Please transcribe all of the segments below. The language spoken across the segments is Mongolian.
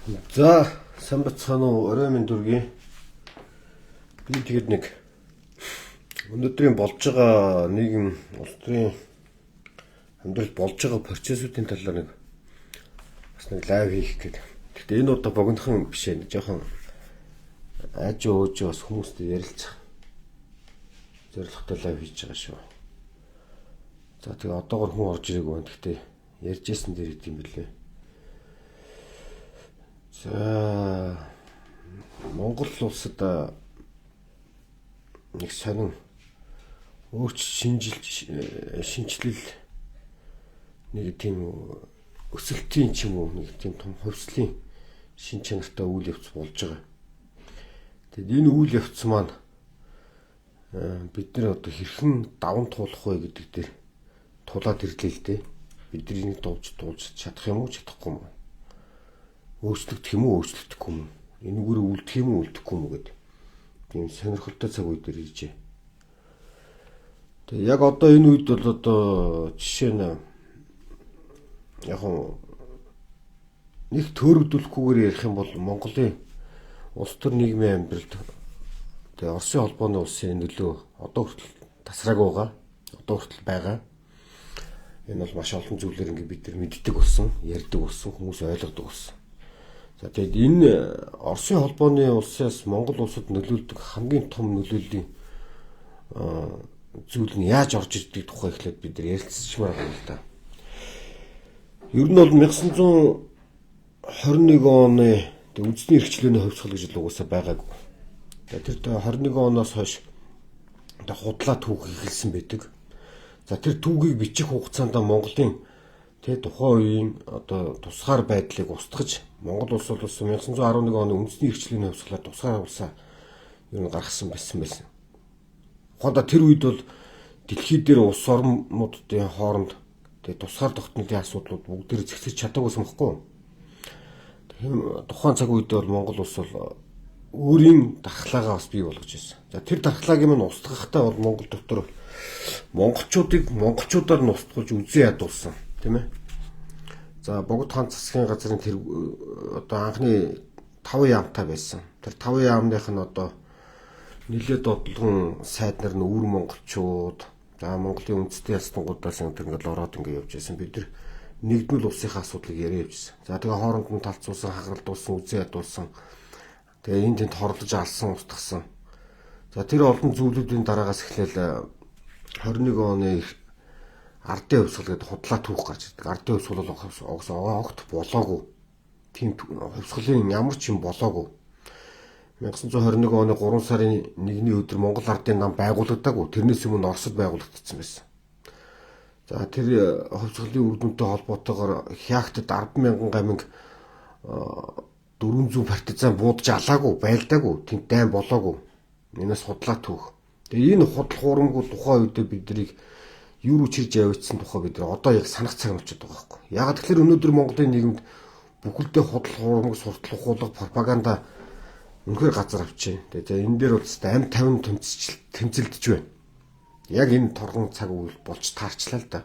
За, сайн бацгаана уу? Орой минь дүргийн. Би тэгээд нэг өнөөдрийн болж байгаа нийгэм улс төрийн амьдралд болж байгаа процессуудын талаар нэг бас нэг live хийх гээд. Гэхдээ энэ удаа богинохон биш ээ. Жохон аажуу өөжөө бас хүмүүстэй ярилцах зорилготой live хийж байгаа шүү. За, тэгээ одоогор хүн орж ирээгүй байна. Гэхдээ ярьж исэн дээр идэм билээ. За, Монгол улсад нэг сонин өөрч шинжилэл нэг тийм өсөлтийн ч юм уу, нэг тийм том хувьслын шин чанартай үйл явц болж байгаа. Тэгэд энэ үйл явц маань бид нар одоо хэрхэн даван туулах вэ гэдэг дээр тулаад ирлээ л дээ. Бидний дуулж туулж чадах юм уу, чадахгүй юм уу? Өөрчлөгдөх юм уу, өөрчлөгдөхгүй юм уу? Энэгээр үлдэх юм уу, үлдэхгүй юм уу гэдэг тийм сонирхолтой цаг үе дээр иржээ. Тэгээ яг одоо энэ үед бол одоо жишээ нь яг нэг төөрөгдүүлэхгүйгээр ярих юм бол Монголын улс төр нийгмийн амьдралд тэгээ Оросын холбооны улсын нөлөө одоо хүртэл тасраагүй байгаа. Одоо хүртэл байгаа. Энэ бол маш олон зүйлээр ингээ бид нар мэддэг болсон, ярьдаг болсон, хүмүүс ойлгодог болсон. За, тэгээд энэ Оросын холбооны улсаас Монгол улсад нөлөөлдөг хамгийн том нөлөөллийн зүйл нь яаж орж ирдэг тухай эхлээд бид нар ярилцчихмаар байна л да. Ер нь бол 1921 оны үндэсний эрхчлөөний хувьсгал гэж л угаасаа байгаагүй. Тэр 21 оноос хойш худлаа түүх эхэлсэн байдаг. За, тэр түүхийг бичих хугацаанд Монголын тэ тухайн үеийн одоо тусгаар байдлыг устгаж, Монгол улс бол 1911 оны үндэсний эрхчлөөний хувьсгалаар тусгаар улсаа ер нь гаргасан байсан. Ухаандаа тэр үед бол дэлхий дээр улс орнуудын хооронд тэгээ тусгаар тогтнолын асуудлууд бүгд зэгцэж чадаагүйсэн бохгүй. Тэгэхээр тухайн цаг үед бол Монгол улс бол өөрийн дархлаагаа бас бий болгож байсан. За, тэр дархлааг юм устгахтаа бол Монгол дотор монголчуудыг монголчуудаар нь устгуулж үзэн ядуулсан, тийм ээ. За, Богд хаан засгийн газрын тэр одоо анхны 5 яамтай байсан. Тэр 5 яамных нь одоо нэлээд бодлогон сайд нар нь өвөр монголчууд, за Монголын үндэсний ялцтангуудаас энэ ингээл ороод ингээ явж байсан. Бид нар нэгдмэл улсынхаа асуудлыг яриа явжсэн. За, тэгээ хооронд нь талцуулсан, хагаралдуулсан, үзэн ядуулсан. Тэгээ энэ тэнд хорлож алсан, устгасан. За, тэр олон зүйлүүдийн дараагаас эхлээл 21 оны ардын хувьсгал гэдэг худлаа түүх гарч ирдэг. Ардын хувьсгал бол огт болоогүй. Тийм хувьсгалын ямар ч юм болоогүй. 1921 оны 3 сарын 1-ний өдөр Монгол ардын нам байгуулагдаагүй. Тэрнээс өмнө Оросд байгуулагдсан байсан. За, тэр хувьсгалын үр дүнтэй холбоотойгоор Хягтад 10,000 гаминг 400 партизан буудаж алаагүй, байлдаагүй, тэнд дайн болоогүй. Энэс худлаа түүх. Тэгээ энэ худал хуурмгүй тухайн үедээ биднийг юу руу чирж явагдсан тухай бид нар одоо яг санах цаг нь болчиход байгаа байхгүй. Яг тэгэхээр өнөөдөр Монголын нийгэмд бүхэлдээ худал хуурмаг, суртал ухуулга, пропаганда үнэхээр газар авчээ. Тэгээ энэ дээр бол амь тавин тэмцэлдэж байна. Яг энэ торгон цаг үе болж таарчлаа л да.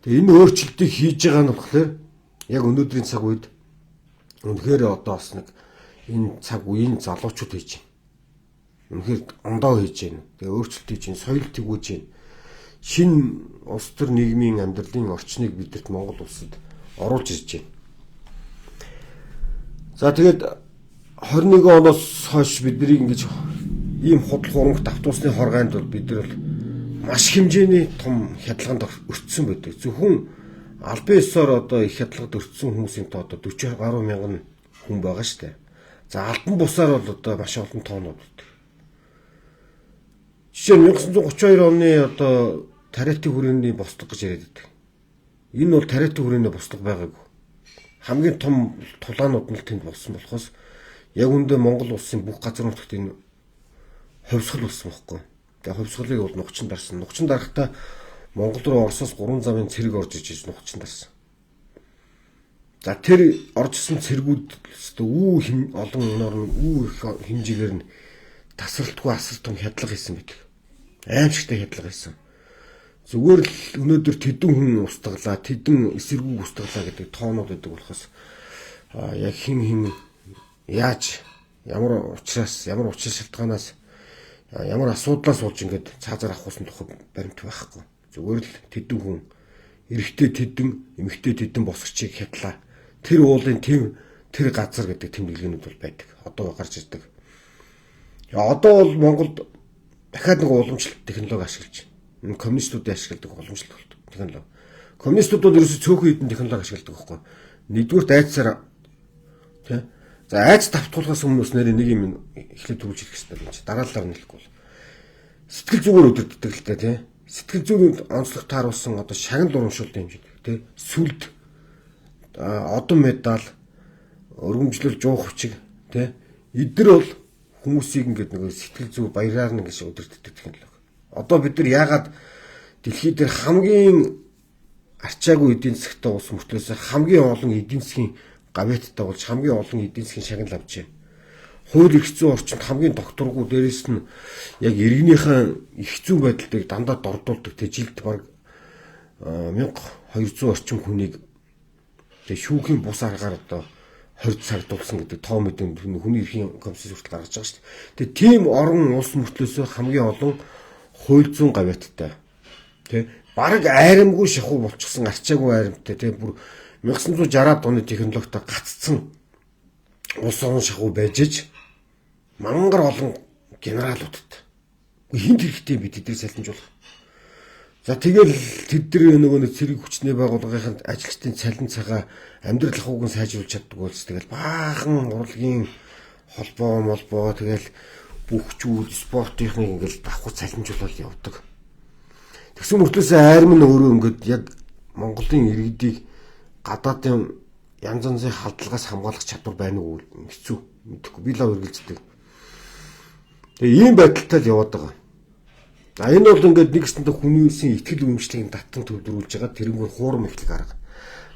Тэгээ энэ өөрчлөлтийг хийж байгаа нь болохоор яг өнөөдрийн цаг үед үнэхээр одоо бас нэг энэ цаг үеийн залуучууд хийж байна. Үнэхээр ондоо хийж байна. Тэгээ өөрчлөлт хийж байна, соёл тэгүүж байна. Шинэ улс төр нийгмийн амьдралын орчныг бидэрт Монгол улсад оруулж ирж байна. За, тэгээд 21 оноос хойш бидний ингэж ийм худал хуурмагт автуусны хоргойнд бол бид нар бол маш хэмжээний том хядлаганд өртсөн байдаг. Зөвхөн албан ёсоор одоо их хядлагад өртсөн хүмүүсийн тоо одоо 40 гаруй мянган хүн байгаа шүү дээ. За, албан бусаар бол одоо маш олон тоонууд байдаг. Жишээ нь 1932 оны одоо тариатын хүрээний бослого гэж яриад байдаг. Энэ бол тариатын хүрээний бослого байгаагүй. Хамгийн том тулаанууд нь л тэнд болсон болохоос яг үндэ Монгол улсын бүх газар нутагт энэ хувьсгал болсон байхгүй. Тэгээ хувьсгалыг бол нухчин дарсан. Нухчин дарахдаа Монгол руу Оросоос 3 замын цэрэг орж иж нухчин дарсан. За, тэр орж исэн цэргүүд өстө үү олон оноор нь үү их хэмжээгээр нь тасралтгүй асар том хядлага хийсэн байдаг. Аимшигтай хядлага хийсэн. Зүгээр л өнөөдөр тэдэн хүн устгалаа, тэдэн эсэргүүг устгалаа гэдэг тоонууд байдаг болохоос яг хин хин Яаж ямар ухраас, ямар учир шалтгаанаас, ямар асуудлаас болж ингээд цаазаар авахсан тухай баримт байхгүй. Зүгээр л тэдэн хүн, эрэгтэй тэдэн, эмэгтэй тэдэн босгочийг хятлаа. Тэр уулын тийм тэр газар гэдэг тэмдэглэгээнүүд бол байдаг. Одоо гарч ирдэг. Одоо бол Монголд дахиад нэг уламжлалт технологи ашиглаж, коммунистуудын ашигладаг уламжлалт технологи. Коммунистууд бол ерөөсөө цөөхөн хэдэн технологи ашигладаг байхгүй. Нэгдүгüрт айцсаар тий. За, айц давтуулахаас өмнө бас нэрээ нэг юм эхлээд түрүүлж хэлэх хэрэгтэй юм чи. Дараалалаар нь хэлэхгүй бол. Сэтгэл зүгээр өдөрддөг л та тий. Сэтгэл зүйн онцлог тааруулсан одоо шагнал урамшууллын хэмжээ тий. Сүлд одон медаль, өргөмжлөл, жуух хүчиг тий. Эдгээр бол хүмүүсийг ингээд нөгөө сэтгэл зүй баяраар нь ингэж өдөрддөг технологи. Одоо бид нар яагаад дэлхий дээр хамгийн арчаагүй эдийн засгтай улс мөртлөөс хамгийн олон эдийн засгийн гавьяаттай болж хамгийн олон эдийн засгийн шагнал авчээ. Хууль эрх зүйн орчинд хамгийн докторгүй, дээрэс нь яг иргэнийхэн эрх зүйн байдлыг дандаа дордуулдаг. Тэ жилд бараг 1200 орчим хүнийг тэ шүүхийн бус аргаар одоо 20 цагдуулсан гэдэг тоо мэдэн хүний эрхийн комисс хүртэл гаргаж байгаа шүү дээ. Тэгээ тийм орон улс мөртлөөсөө хамгийн олон хууль зүйн гавьяаттай. Тэ бараг айрамгүй шахуу болчихсон, арчаагүй айрамтай, тэ бүр 1960-аад оны технологитой гаццсан улс орон шахуу байж иж мангар олон генералуудтай. Хинт хэрэгтэй би тэднийг салинжуулах. За, тэгэл тэд нар нөгөө нэг цэрэг хүчний байгууллагын ажилчдын цалин цагаа, амьдрал ахуйг нь сайжруулж чаддаг болж тэгэл баахан урлагийн холбоо молбоо, тэгэл бүх зүйл спортынхыг ингээл давхар цалинжуулаад явдаг. Тэгсэн мөртлөөс айрам нь өөрөө ингээд яг Монголын иргэдийг гадаадын янз янзын халдлагаас хамгаалах чадвар байна уу, хэцүү, мэдэхгүй, би лав эргэлздэг. Тэгээ ийм байдалтай л яваад байгаа. За, энэ бол ингээд нэг гэсэндээ хүмүүсийн итгэл үнэмшлийг татан төвлөрүүлж байгаа тэрнгээр хуурам эхлэх арга.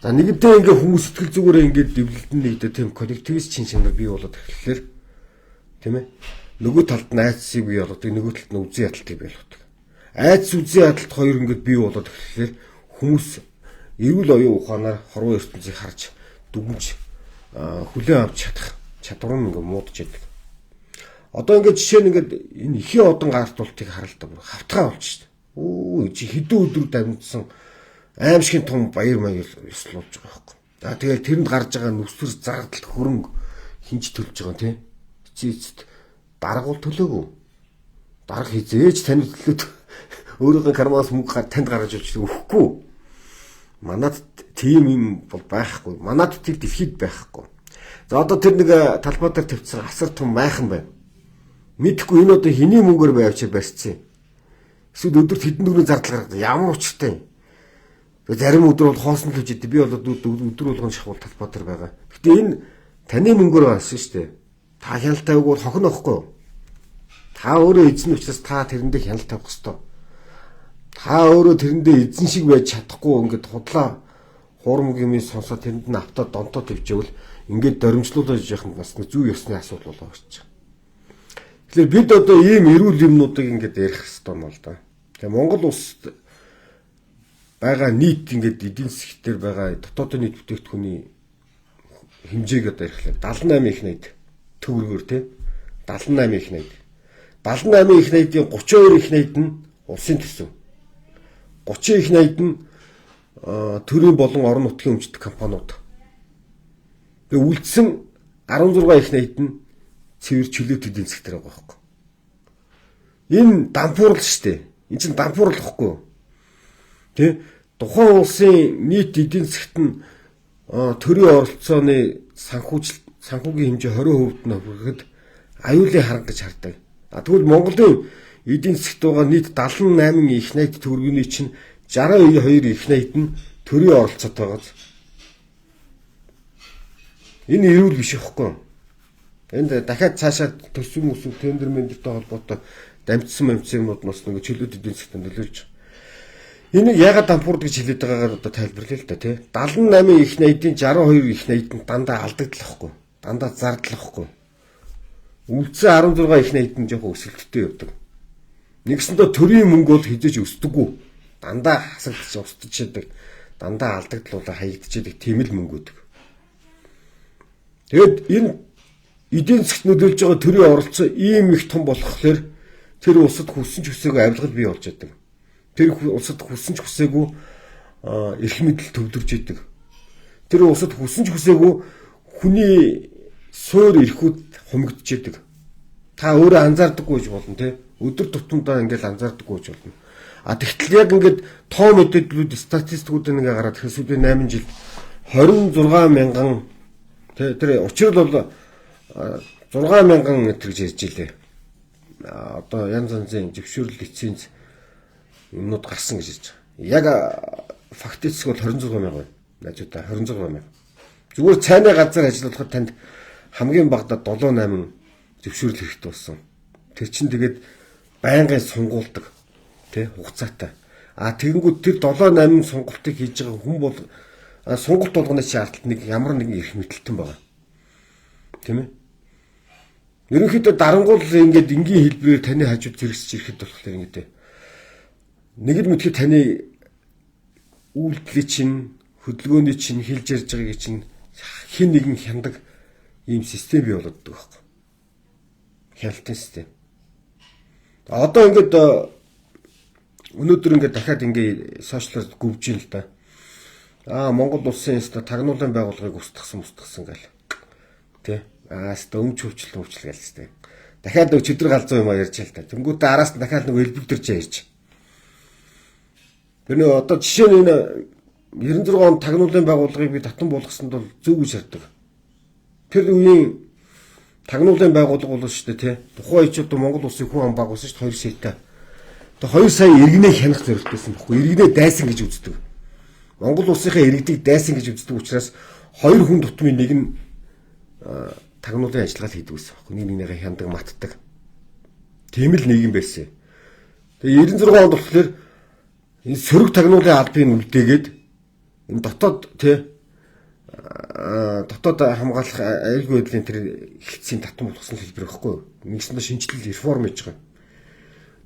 За, нэгэнтээ ингээд хүмүүс сэтгэл зүгээрээ ингээд дэвлэлдэн нэгдээ тийм коллективист чин чанар бий болоод эхлэхлээр, тийм ээ, нөгөө талд нь айдсыг бий болгодог, нөгөө талд нь үзэн ядалтыг бий болгодог. Айдас, үзэн ядалт хоёр ингээд бий болоод эхлэхлээр хүмүүс эрүүл оюун ухаанаар хорвоо ертөнцийг харж дүгнж хүлээн авч чадах чадвар нь ингээд муудаж яадаг. Одоо ингээд жишээ нь ингээд энэ ихийн одон гартуултыг харал та, бүр хавтгаа болчих шүү дээ. Өө чи хэдэн өдөр дамжсан аимшигын том баяр маяг ёслуулж байгаа байхгүй. За, тэгэл тэрэнд гарч байгаа нүсэр, зардал, хөрөнгө хинч төлж байгаа, тийм. Эцсийн эцэст дарга бол төлөөгүй. Дарга хизээж таны төлөөд өөрийнхөө карманаас мөнгө танд гаргаж ирж өгөхгүй. Манад тийм юм бол байхгүй. Манад тэр дэлхийд байхгүй. За, одоо тэр нэг талбай дээр тавьчихсан асар том майхан байна. Мэдхгүй, энэ одоо хэний мөнгөөр байвч барьцсан. Эсвэл өдөрт хэдэн төгрөгийн зардал гаргадаг. Ямар учиртай юм. Тэгээ зарим өдөр бол хоосон л үжид, би бол өдөр болгон шахуул талбай дээр байгаа. Гэтэ энэ таны мөнгөөр болсон шүү дээ. Та хяналт тавиаг бол хохино ихгүй юу? Та өөрөө эзэн учраас та тэрэндээ хяналт тавих ёстой. Та өөрөө тэрэндээ эзэн шиг байж чадахгүй ингээд худлаа хуурмаг юм сонсоод тэрэнд нь автаа донтоо тавьжээвэл ингээд доримжлуулаад яханд бас нэг зүй ёсны асуудал болоо гэж. Тэгэхээр бид одоо ийм эрүүл юмнуудыг ингээд ярих хэрэгтэй юм л да. Тэгээ Монгол улсад байгаа нийт ингээд эдийн засгт дээр байгаа дотоодын нийт бүтээгдэхүүний хэмжээг одоо ярихлаа. 78 их найд төгрөгөөр, тий, 78 их найд. 78 их найдын 32 их найд нь улсын төсөв. 30 их найд нь төрийн болон орон нутгийн өмчт компаниуд. Тэгээ үлдсэн 16 их найд нь цэвэр чөлөөт эдийн засгт дээр байгаа байхгүй. Энэ дампуурл шүү дээ. Энэ чинь дампуурл гэхгүй юу? Тэ, тухайн улсын нийт эдийн засгт нь төрийн оролцооны санхүүгийн хэмжээ 20% нь хүрэхэд аюулын харанга гэж хардаг. А тэгвэл Монголын эдийн засгт байгаа нийт 78 их найд төгрөгийн чинь 62 их найд нь төрийн оролцоотой байгаа. Энэ эрүүл биш байхгүй юу? Энд дахиад цаашаа төсөв мөсөв, тендер мендертэй холбоотой дамжсан мэмцэн юмнууд бас нэг чөлөөт эдийн засгт нөлөөлж байгаа. Энийг ягаад дампуурд гэж хэлээд байгаагаар одоо тайлбарлая л да, тий. 78 их найдын 62 их найд нь дандаа алдагдал ахгүй. Дандаа зардал ахгүй. Үлдсэн 16 их найд нь жоохон өсөлттэй явдаг. Нэгсэндээ төрийн мөнгө бол хизээж өсдөггүй. Дандаа хасагдчих, устдчихэдэг. Дандаа алдагдлуулаа хаягдчихэдэг тийм л мөнгө өгдөг. Тэгэд энэ эдийн засгт нөлөөлж байгаа төрийн оролцоо ийм их том болохоор тэр улсад хүссэн ч хүсээгүй авилгал бий болж байдаг. Тэр улсад хүссэн ч хүсээгүй эрх мэдэл төвлөрж идэг. Тэр улсад хүссэн ч хүсээгүй хүний суур эрхүүд хумигдж идэг. Та өөрөө анзаардаггүй гэж болно те. Өдөр тутамдаа ингээл анзаардаггүй гэж болно. А тэгтэл яг ингээд тоо мэдээллүүд статистикууд ингээ гараад тэгэхээр сүүлийн 8 жилд 26 мянган тэр учир нь бол 6 мянган метр гэж ярьж илээ. Одоо янз янзын зөвшөөрөл лиценз юмнууд гарсан гэж ярьж байгаа. Яг фактически бол 26 мянга байна. Найзуудаа 26 мянга. Зүгээр цайны газар ажиллахад танд хамгийн багадаа 7 8 зөвшөөрөл хэрэгтэй болсон. Тэр чинь тэгээд байнгын сунгуулдаг тий хугацаатай. А тэгэнгүүт тэр 7 8 сонголтыг хийж байгаа хүн бол сонголт болгоны шаардлага нэг ямар нэгэн эрх мэдэлтэн байгаа. Тийм ээ? Ерөнхийдөө дарангуул ингээд энгийн хэлбэрээр таны хажууд зэрэгсэж ирэхэд болохоор ингээд нэг л мэдхэд таны үйлдлийн чинь хөдөлгөөний чинь хэлж ярьж байгааг чинь хэн нэгэн хяндаг ийм систем бий болоод байгаа байхгүй. Хяналтын систем. Одоо ингээд өнөөдөр ингээд дахиад ингээд сошиалар гүвж ин л да. Аа Монгол улсын өстө тагнуулын байгууллагыг устгасан гэл. Тэ? Аа өстө өмч хөвчлөл хөвчлөл гэл өстө. Дахиад нэг чөтгөр галзуу юм а ярьж л та. Тэнгүүтээ араас нь дахиад нэг элбэг дөрж ярьж. Тэр нэг одоо жишээ нь энэ 96 онд тагнуулын байгууллагыг би татан буулгасанд бол зөв гэж хардаг. Тэр үеийн тагнуулын байгууллага бол шүү дээ тий. Тухайн үед ч одоо Монгол улсын хүн ам баг байсан шүү дээ 2 саятай. Тэгээ 2 сая иргэнээ хянах зорилттой байсан бохгүй. Иргэнээ дайсан гэж үздэг. Монгол улсынхаа иргэдийг дайсан гэж үздэг учраас хоёр хүн тутмын нэг нь тагнуулын ажиллагаа хийдэг байсан бохгүй. Нэг нэгнийгээ хяндаг, матдаг. Тийм л нийгэм байсан. Тэгээ 96 онд болохоор энэ сөрөг тагнуулын албыг үлдээгээд энэ дотоод тий дотоод хамгаалах аюулгүй байдлын тэр хэлтсийн татан болгосон хэлбэр байхгүй юу? Нэгсэндээ шинэчлэл реформ хийж байгаа.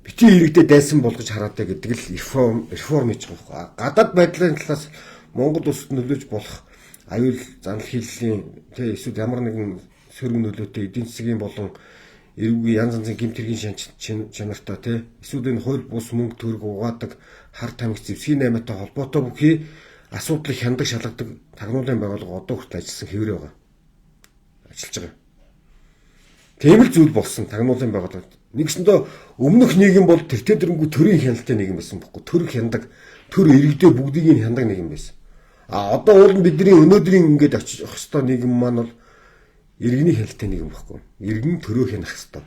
Битгий иргэдэд дайсан болгож хараатай гэдэг л реформ хийж байгаа байхгүй. Гадаад байдлын талаас Монгол улсад нөлөөж болох аюул занал хийллийн тий эсвэл ямар нэгэн сөрөг нөлөөтэй эдийн засгийн болон эрүүгийн янз янзын гэмт хэргийн чанартай тий эсвэл энэ хууль бус мөнгө төгрөг угаадаг хар тамхи зэвсгийн наймаатай холбоотой бүхий асуудлыг хяндаг шалгадаг тагнуулын байгууллага одоо хүртэл ажилласан хэврээ байгаа. Ажиллаж байгаа. Тийм л зүйл болсон тагнуулын байгууллага. Нэгсэндээ өмнөх нийгэм бол тэртээ дэрэнгүй төрийн хяналттай нийгэм байсан бохгүй. Төр хяндаг, төр иргэдээ бүгдийг нь хяндаг нийгэм байсан. А одоо уул нь бидний өнөөдрийн ингээд очих ёстой нийгэм маань бол иргэний хяналттай нийгэм бохгүй. Иргэн төрөө хянах ёстой.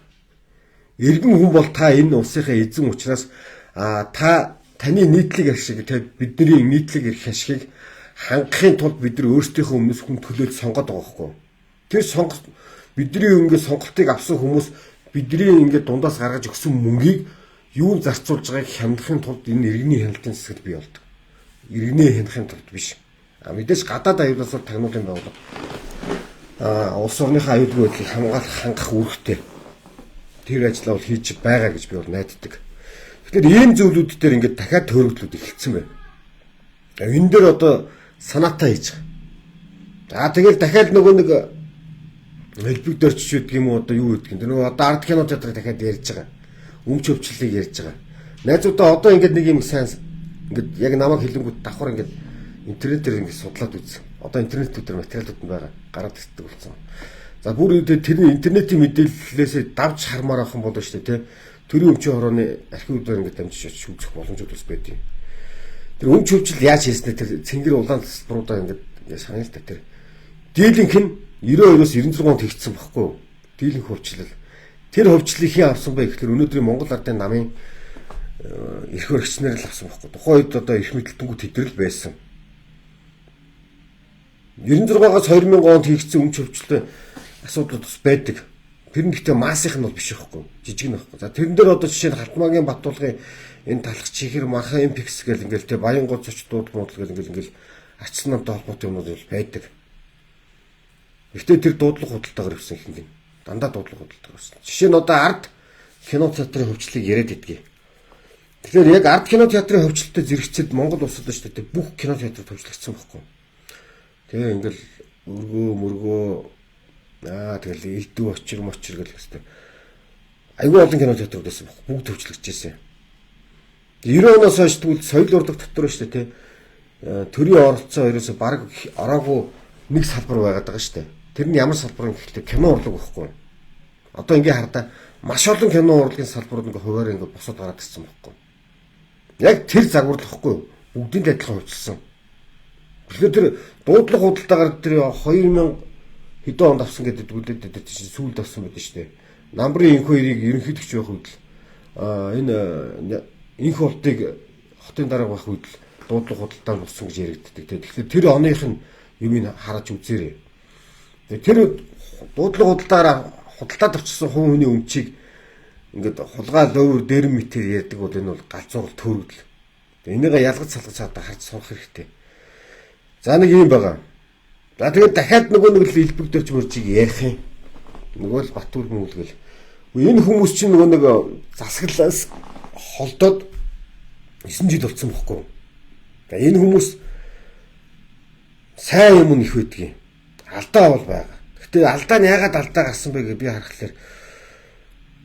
Иргэн хүн бол та энэ улсынхаа эзэн учраас та таны нийтлэг ашиг тэ бидний нийтлэг эрх ашигыг хангахын тулд бид нар өөрсдийнхөө өмнөөс хүн төлөөлж сонгоод байгаа байхгүй. Тэр сонголт бидний ингээд сонголтыг авсан хүмүүс бидний ингээд дундаас гаргаж өгсөн мөнгийг юунд зарцуулж байгааг хянахын тулд энэ иргэний хяналтын засаг бий болдог. Иргэнээ хянахын тулд биш. А мэдээж гадаад аюулаас бол тагнуулын байгууллага улс орныхоо аюулгүй байдлыг хамгаалах хангах үүрэгтэй. Тэр ажлаа бол хийж байгаа гэж би бол найддаг. Тэгэхээр ийм зүйлүүд дээр ингээд дахиад төөрөгдлүүд эхэлсэн байна. Энэ дээр одоо санаатай хийж байгаа. За тэгэл дахиад нөгөө нэг элбэг дөрчж байдаг юм уу одоо юу гэдэг юм. Тэр нөгөө одоо ард кино театрыг дахиад ярьж байгаа. Өмч өвчлөлийг ярьж байгаа. Найзуудаа одоо ингээд нэг юм сайн ингээд яг намайг хэлэнгүүт давхар ингээд интернетээр ингээд судлаад үзсэн. Одоо интернет дээр материалууд нь байгаа. Гараад ирдэг болсон. За бүр тэрний интернетийн мэдээллээсээ давж хармаар авах юм бол шүү дээ тий. Төрийн өмчийн хорооны архивуудаар ингээд дамжиж очиж үзэх боломжууд бас байдаг. Тэр өмч хөвчл яаж хийснэ тэр цэнгэр улаан талбаруудаа ингээд санаа л та тэр дийлэнх нь 92-оос 96 онд хийгдсэн баггүй юу? Дийлэнх хөвчлөл. Тэр хөвчлөлийг хэн авсан бэ гэхэлэр өнөөдрийн Монгол Ардын намын эрх баригчнаар л авсан баггүй. Тухайн үед одоо эрх мэдэлтэнгүү тэдрэл байсан. 96-аас 2000 онд хийгдсэн өмч хөвчлөлөө асуудал бас байдаг. Тэр нь гэхдээ массынх нь бол биш байхгүй. Жижиг нь байхгүй. За тэрэн дээр одоо жишээ нь Халтмаагийн Батулгын энэ талах чихэр махан MPX гэл ингээл те Баянгол зоч дуудал муудал гэл ингээл арчсан намтай холбоотой юмнууд бол байдаг. Гэхдээ тэр дуудлага худалдаагаар явсан ихэнх нь. Дандаа дуудлага худалдаагаар явсан. Жишээ нь одоо ард кино театрын хөвчлөлийг яриад идэгий. Тэгэхээр яг ард кино театрын хөвчлөлтөд зэрэгцээд Монгол улсад шүү дээ бүх кино театрууд хөвчлөгдсөн байхгүй. Тэгээ ингээл өргөө мөргөө Тэгэл элдв очир мочир гэл хэвчээ. Айгүй олон кино театрууд байсан баг. Бүгд төвчлөгдөжсэн. 90 оноос хойш тэгвэл соёл урлаг дотор шүү дээ, тий. Төрийн оролцоо ерөөсө баг ороогүй нэг салбар байгаад байгаа шүү дээ. Тэр нь ямар салбар юм гэхлээр кино урлаг байхгүй. Одоо ингээ хардаа маш олон кино урлагийн салбарууд ингээ хуваараа ингээ босоод гараад ирсэн байхгүй. Яг тэр загвар л байхгүй юу? Бүгдийн л адилхан хувьчилсан. Тэгэхээр тэр дуудлага худалдаагаар тэр 2000 хэдэн онд авсан гэдэг үлдээд байдаг чинь сүүлд авсан байдаг шүү дээ. Намрын инх хоёрыг ерөнхийлөгч байх үед л энэ инх болтыг хотын дарга байх үед л дуудлага худалдаа нь болсон гэж яригддаг. Тэгэхээр тэр оных нь юмыг харж үзээрэй. Тэр дуудлага худалдаараа худалдаад авчихсан хувь хүний өмчийг ингээд хулгай лөөвөр дэрэн мэтэр ярьдаг бол энэ бол галзуурал төөрөгдөл. Энийг ялгаж салгаж одоо харж сурах хэрэгтэй. За нэг юм байгаа. За тэгээд дахиад нөгөө нэг л элбэг дөрж мөржийг ярих юм. Нөгөө л Батүр мүүлгэл. Энэ хүмүүс чинь нөгөө нэг засаглалаас холдоод 9 жил болсон бохгүй. За энэ хүмүүс сайн юм их байдгийг. Алдаа бол байгаа. Гэтэ алдаа нь яагаад алдаа гарсан бэ гэж би харахаар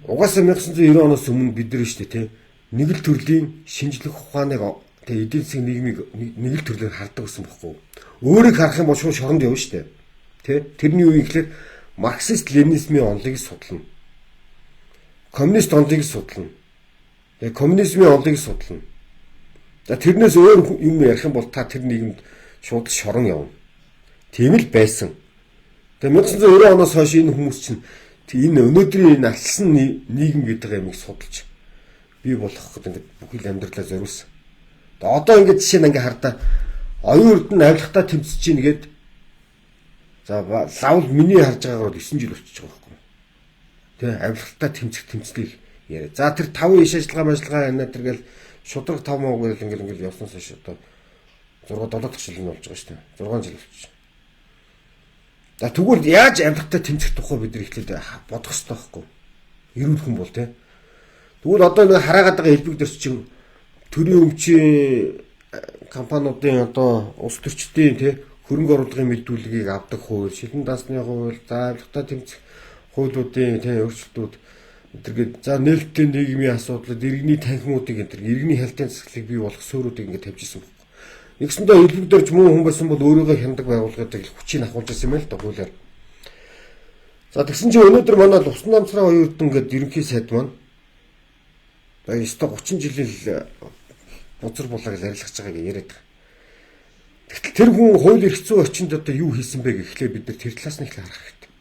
угаасаа 1990 оноос өмнө бид нар шүү дээ, тий. Нэг л төрлийн шинжлэх ухааныг тэгээ эдийн засгийн нийгмийг нэг л төрлөөр хардаг гэсэн бохгүй. Өөрийг харах юм бол шууд шоронд явна шүү дээ. Тэ? Тэрний үе ихлээр марксист ленинизмын онолыг судлана. Коммунист онолыг судлана. Тэгээ коммунизмын онолыг судлана. За тэрнээс өөр юм ярих юм бол та тэр нийгэмд шууд шорон явна. Тийм л байсан. Тэгээ 1990 оноос хойш энэ хүмүүс чинь энэ өнөөдрийн энэ алсан нийгэм гэдэг юмыг судалж бий болгох гэдэг ингээд бүхэл амьдралаа зориулсан. Одоо ингээд жишээ нь ингээ хардаа оюун эрдэнэ авилгатай тэмцэж чинь гээд за лавл миний харж байгаагаар бол 9 жил болчихж байгаа байхгүй. Тэ авилгатай тэмцэх тэмцлийг яриа. За тэр 5 иш ажиллагаа ажиллагаа энэ тэр гэл шудраг 5 муу гэл ингээл ингээл явснаас хойш одоо 6 7 дахь жил нь болж байгаа шүү дээ. 6 жил болчих. За тэгвэл яаж авилгатай тэмцэх тухай бид нар эхлээд бодох хэрэгтэй байхгүй. Эрүүл хүн бол тэ. Тэгвэл одоо нэг хараагаад байгаа элбэг дөрс чинь төрийн өмчийн компаниудын одоо улс төрчдийн тий хөрөнгө оруулалтын мэдүүлгийг авдаг хууль, шилэн дансны хууль, за авилгатай тэмцэх хуулиудын тий өөрчлөлтүүд тэргээд за нээлттэй нийгмийн асуудлууд, иргэний танхимуудыг энэ иргэний хялтын засаглалыг бий болгох суурьуудыг ингээд тавьж ирсэн байхгүй. Нэгсэндээ элбэг дөрж муу хүн байсан бол өөрийгөө хяндаг байгууллагыг хүчийг ахуулж ирсэн юм л да хуулиар. За тэгсэн чинь өнөөдөр манай Лувсан намцраа оюун эрдэнэ гээд ерөнхий сайд маань ёстой 30 жилийн бузар булааг арилгаж байгааг яриад байгаа. Тэгтэл тэр хүн хууль эрх зүйн орчинд одоо юу хийсэн бэ гэхлээр бид нар тэр талаас нь эхлээ харах хэрэгтэй.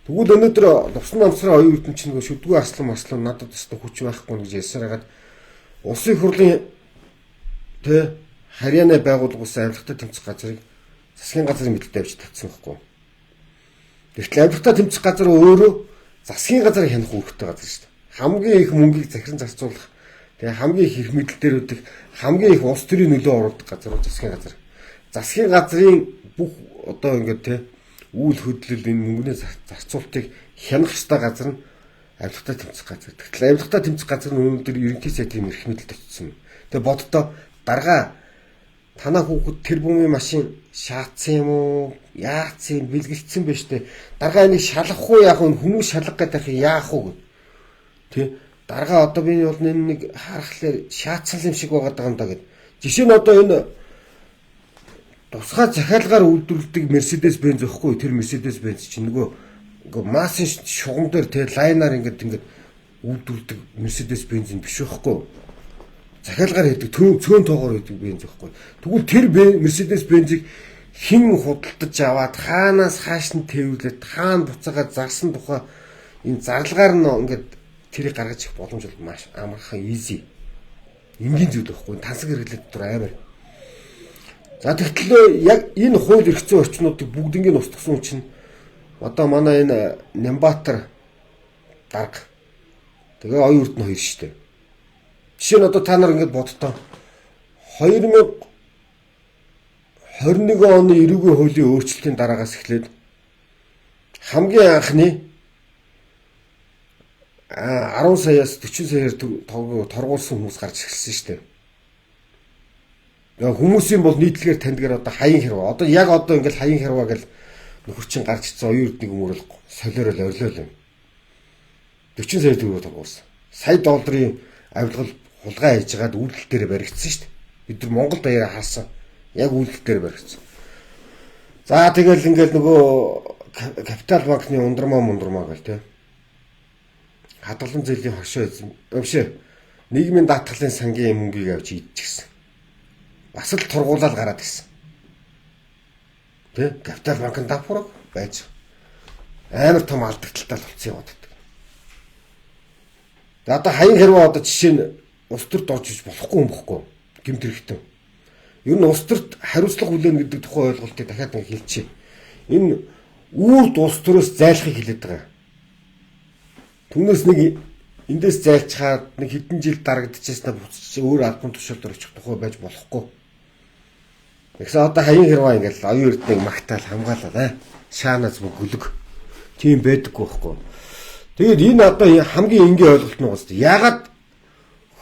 Тэгвэл өнөөдөр Лувсан намцраа оюун эрдэнэ чинь нөгөө шүдгүү арслан марслан надад өстө хүч байхгүй гэж ярьсаар хагаад улсын хурлын тэ Харьяаны байгууллага ус авилгатай тэмцэх газрыг засгийн газрын мэдлэлд авч татсан байхгүй. Тэгтэл авилгатай тэмцэх газар өөрөө засгийн газрыг хянах үүрэгтэй газар шүү дээ. Хамгийн их мөнгийг захиран зарцуулах, тэгээ хамгийн их эрх мэдэл дээр өгдөг, хамгийн их улс төрийн нөлөө оруулах газар бол засгийн газар. Засгийн газрын бүх одоо ингээд тэ үйл хөдлөл энэ мөнгөний зарцуулалтыг хянах ёстой газар нь авилгатай тэмцэх газар. Тэгтэл авилгатай тэмцэх газар нь өнөөдөр ерөнхий сайдын эрх мэдэлд очсон. Тэгээ боддоо даргаа танаа хүүхэд тэр бумын машин шаацсан юм уу? Яацсан юм бэлгэлцсэн байж тээ. Даргаа энийг шалгах уу яах вэ? Хүмүүс шалгах гэдэг яах вэ? Тэ даргаа одоо би бол энэ нэг харахлаар шаацсан юм шиг байгаа юм да гэд. Жишээ нь одоо энэ тусгай захиалгаар үйлдвэрлэдэг Mercedes Benz өгөхгүй тэр Mercedes Benz чинь нөгөө массын шугам дээр тэ лайнаар ингээд ингээд үйлдвэрлэдэг Mercedes Benz нь биш байхгүй. Захиалгаар хийдэг цөөн тоогоор хийдэг бенз байхгүй. Тэгвэл тэр Mercedes Benz-ийг хэн худалдаж аваад хаанаас хааш нь тээвэрлээд хаана буцаагаад зарсан тухай энэ зарлагаар нь ингээд тэрийг гаргаж ирэх боломж бол маш амархан easy. Энгийн зүйл байхгүй. Тансаг хэрэглээд дотор амар. За тэгтэл яг энэ хууль эрх зүйн орчнуудыг бүгднийг устгасан хүн чинь одоо манай энэ Нямбатар дарга. Тэгээ оюун эрдэнэ хоёр шүү дээ. Жишээ нь одоо та нар ингэж боддоо 2021 оны эрүүгийн хуулийн өөрчлөлтийн дараагаас эхлээд хамгийн анхны 10 саяас 40 саяар торгуулсан хүмүүс гарч эхэлсэн шүү дээ. Хүмүүсийн бол нийтлэгээр таньдгаар одоо хаян хэрва. Одоо яг одоо ингээл хаян хэрва гэл Нөхөр чинь гарч ирсэн оюун эрднийг өмөрөл солиорол орилоо юм. 40 сая төгрөг торгуулсан. Сая долларын авилгал хулгай хийж байгаад үйлдэл дээр баригдсан шүү дээ. Бид нар Монгол даяараа харсан. Яг үйлдэл дээр баригдсан. За тэгэл ингээл нөгөө Капитал банкны ундрмаа гэл те. Хадгалан зээлийн хошоо эзэм. Өвшөө. Нийгмийн даатгалын сангийн мөнгийг авч идчихсэн. Бас л тургуулаад гараад ирсэн. Тэ? Капитал банкны давхураг байж амар том алдагдaltaй болцсон яваад байдаг. Тэгээ одоо хаян хэрвээ одоо жишээ нь улс төрд орж иж болохгүй юм бохгүй гэмт хэрэгтэн. Ер нь улс төрд хариуцлага хүлээнэ гэдэг тухай ойлголтыг дахиад нэг хэлчихье. Энэ үрд улс төрөөс зайлахыг хэлээд байгаа. Түүнээс нэг эндээс зайлчхаад нэг хэдэн жил дарагдчихснаа буцчих өөр албан тушаалд очих тухай байж болохгүй. Тэгсэн одоо хаян хэрвээ ингээл оюун эрднийг магтаал хамгаалал аа шаанаас бүх гүлэг тийм байдаггүй байхгүй. Тэгээд энэ одоо хамгийн энгийн ойлголт нь гоц. Яагаад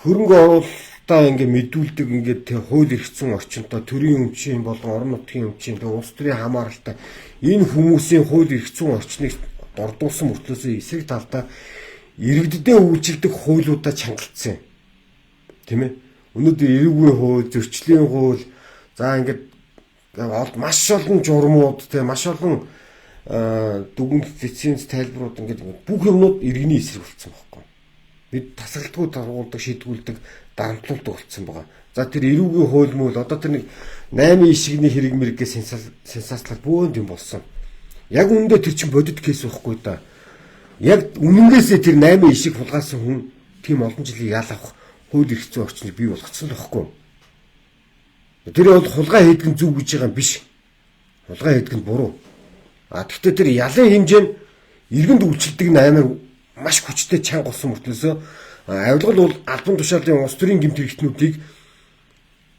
хөрөнгө оруулалтаа ингээ мэдүүлдэг ингээд тэ хууль эрх зүйн орчинтой төрийн өмчийн болон орон нутгийн өмчийн тэ улс төрийн хамааралтай энэ хүмүүсийн хууль эрх зүйн орчныг дордуулсан мөртлөөсөө эсрэг талдаа иргэддээ үйлчилдэг хуулиудаа чангалцсан. Тийм ээ. Өнөөдөр эрүүгийн хууль, зөрчлийн хууль за ингээд маш олон журмууд те маш олон дүгнэлт лиценз тайлбарууд ингээд бүх юмнууд иргэний эсрэг болсон байхгүй. Бид тасралтгүй торгуулдаг, шийдгүүлдэг, дарамтлуулдаг болсон байгаа. За тэр эрүүгийн хууль мөл одоо тэр нэг 8 ишигний хэрэг мэрэггээ сенсацлал бөөнд юм болсон. Яг үүндээ тэр чинь бодит кейс байхгүй да. Яг үнэнгээсээ тэр 8 ишиг хулгайлсан хүн тийм олон жилийн ял авах хууль эрх зүйн орчныг бий болгоцсон л байхгүй. Тэр бол хулгай хийдэг нь зөв гэж байгаа юм биш. Хулгай хийдэг нь буруу. А тэгвэл тэр ялын хэмжээ нь иргэнд үйлчилдэг нь амар маш хүчтэй чанга болсон мөртлөөсөө авилгал бол албан тушаалын улс төрийн гэмт хэрэгтнүүдийг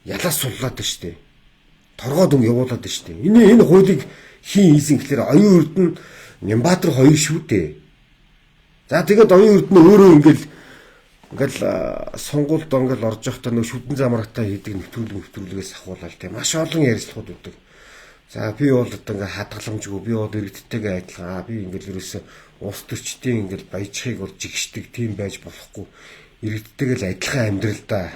ялаас суллаад байна шүү дээ. Торгоод өнгө явуулаад байна шүү дээ. Энэ хуулийг хийн хийсэн гэхлээр оюун эрдэнэ Нямбатар хоёр шүү дээ. За тэгээд оюун эрдэнэ өөрөө ингээл сонгуульд ингээл орж явахдаа нөө шүдэн замраатай хийдэг нэвтрүүлгээс ахуулаад тийм маш олон ярилцлагууд өгдөг. За би бол одоо ингээ хадгаламжгүй, би бол иргэдтэйгээ адилхан, би ингээл ерөөсөө улс төрчдийн ингээл баяжхыг бол жигшдэг тийм байж болохгүй. Иргэдтэйгээ л адилхан амьдрал да